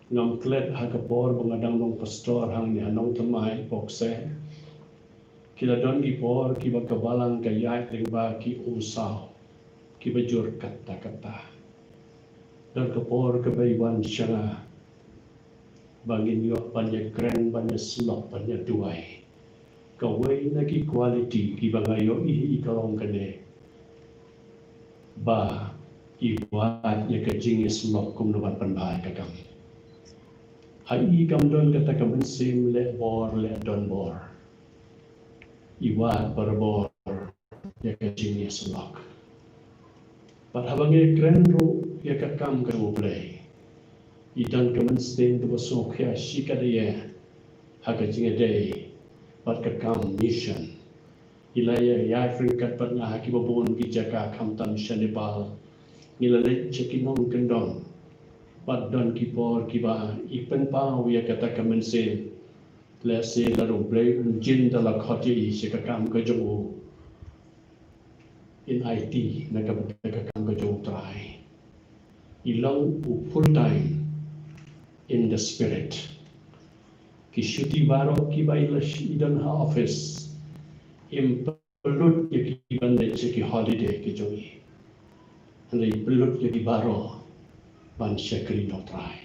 Ngam klet ha ka por ba nga dang long pastor hangne ha Nongthymmai, Pokse, ki la don ki por kiba ka balang ka ïaid lyngba ki umsaw kiba jur katta katta. Don ka por kaba i wan sha nga ba ngin ïoh ban ïakren, ban ïasyllok, ban ïaduwai. Kawei na ki quality kiba nga ïohi ka long kane, ba i wad ïa ka jingïasyllok kumno ban pynbha ïa ka kam. Ha i kam don kata ka mynsiem leh bor leh donbor. I wad barabor ïa ka jingïasyllok. Bad haba ngi kren ruh ïa ka kam ka U Blei, i don ka mynsiem kaba sngewkhia shikaddei ha ka jingïadei bad ka kam mission. I la ïa ïaid ryngkat bad nga ha kiba bun ki jaka, khamtam sha Nepal. Ngi la leit sha ki nongkyndong bad don ki por kiba i pynpaw ïa kata ka mynsiem. Lehse lada U Blei un jin, da la khot ïa i sha ka kam ka jong u, in aiti na ka bynta ka kam ka jong U Trai. I long u full time in the spirit. Ki shuti baroh kiba i la shi-, i don ha office, im pynlut ïa ki ban leit sha ki holiday ki jong i. Hynrei pynlut ïa ki baroh ban shakri na U Trai.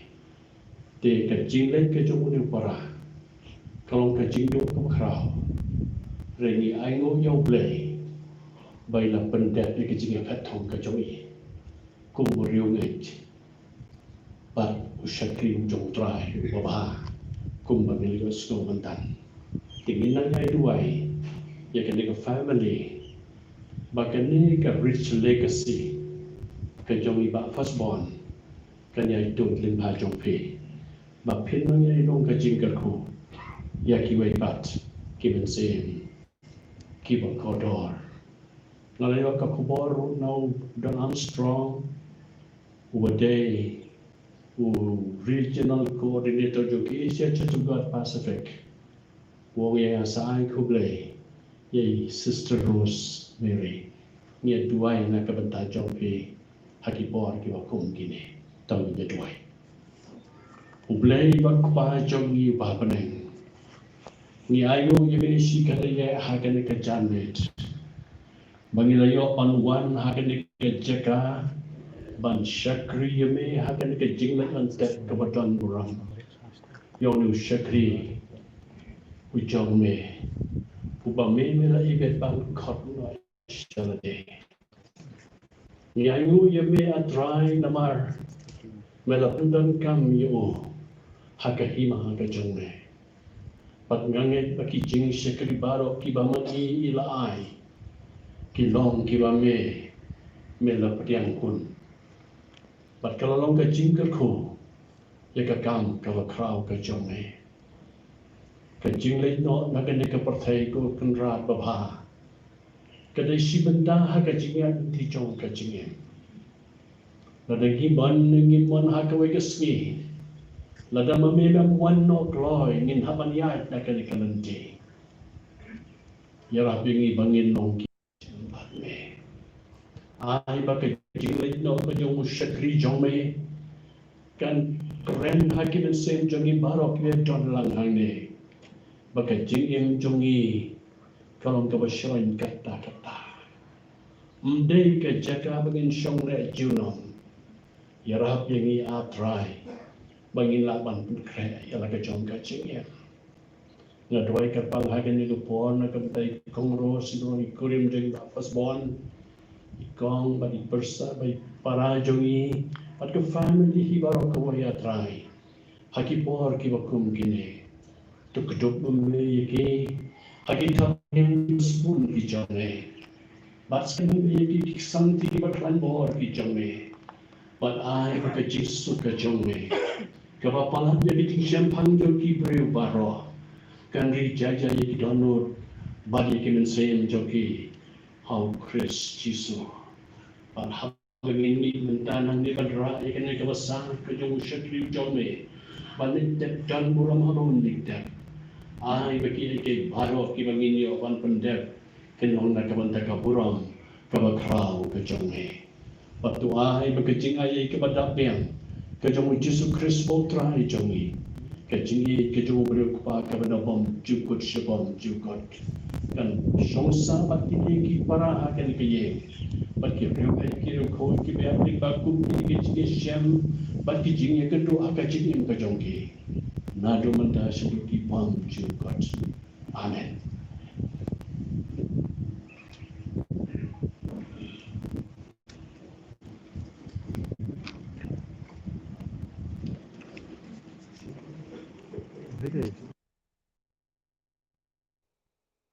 Te ka jingleit ka jong une u para ka long ka jingduh kaba khraw. Hynrei ngi ainguh ïa U Blei ba i la pyndep ïa ka jingïaphet thong ka jong i kum u riewngeit bad u shakri u jong U Trai uba bha, kumba ngi la ïohsngew mynta. Te ngin nang ai duwai ïa kane ka family ba kane ka rich legacy ka jong i Bah Firstborn kan ïai tuid lyngba jong phi, ba phin nang ïai long ka jingkyrkhu ïa kiwei pat ki mynsiem kiba kordor. Nga la ïoh ka khubor ruh na u Don Armstrong, uba dei u Regional Coordinator jong ki Asia Church of God Pacific, u ong ïa nga sa ai khublei ïa i Sister Rose Mary. Ngi ïa duwai na ka bynta jong phi ha ki por kiba kum kine. To ngin ïa duwai. U Blei bad Kpa jong ngi uba ha bneng, ngi ainguh ïa me shikaddei ha kane ka janmiet ba ngi la ïoh ban wan ha kane ka jaka ban shakri ïa me ha kane ka jingleit lyndet kaba don burom. Ïa une u shakri u jong me, uba me me la ibit ban khot noh sha lade. Ngi ainguh ïa me, A Trai, namar me la pyndonkam ïa u ha ka hima ka jong me. Bad nga ngeit ba ki jingshakri baroh kiba ma ngi i la ai, ki long kiba me me la pdiang khun. Bad ka la long ka jingkyrkhu ïa ka kam kaba khraw ka jong me. Ka jingleit noh na kane ka pyrthei, ko Kynrad babha, ka dei shi bynta ha ka jingïaid lynti jong ka jingim. Lada ngi mon, ngi mon ha kawei ka sngi, lada ma me mem wan noh kloi, ngin hap ban ïaid na kane ka lynti. Ïarap ïa ngi ba ngin long ki bad me. Ai ba ka jingleit noh ka jong u shakri jong me kan kren ha ki mynsiem jong ngi baroh kiba don lang hangne, ba ka jingim jong ngi ka long kaba shyrkhei katta katta. Ym dei ka jaka ba ngin shong leh junom. Ïarap ïa ngi, A Trai, ba ngin lah ban pynkhreh ïa la ka jong ka jingim. Nga duwai kyrpang ha kane ka por na ka bynta i Kong Rose, i kurim jong i, i first born, i kong bad i pyrsa bad i para jong i, bad ka family hi baroh kawei, a Trai. Ha ki por kiba kum kine, to kdup ma me ïa ki ha ki thapniang ki jong me. Bad skhem ïa ki, ki samti kiba khlaiñ bor ki jong me. Bad ai ba ka jingsuk ka jong me, kaba palat ïa ka jingshemphang jong ki briew baroh, kan ri jai jai ïa ki dohnud bad ïa ki mynsiem jong ki ha u Khrist Jisu. Bad haba ngin mih mynta nangne ban rah ïa kane ka basa ka jong u shakri jong me, ban leit tep don burom ha u Mynsiem, ai ba kiei kiei baroh kiba ngin ïoh ban pyndep, kin long na ka bynta ka burom kaba khraw ka jong me. Bad to ai ba ka jingai kaba dap biang ka jong u Jisu Khrist, u Trai jong ngi, ka jingïeit ka jong u briew kpa kaba da bymjukut sha bymjukut, kan shong sah bad kine ki para ha kane ka ïing, bad ki riewngeit ki riewkhuid kiba ïaid lyngba kum kine ki jingïashem bad ki jingïakynduh ha ka jingim ka jong ki, naduh mynta shaduh ki bymjukut. Amen.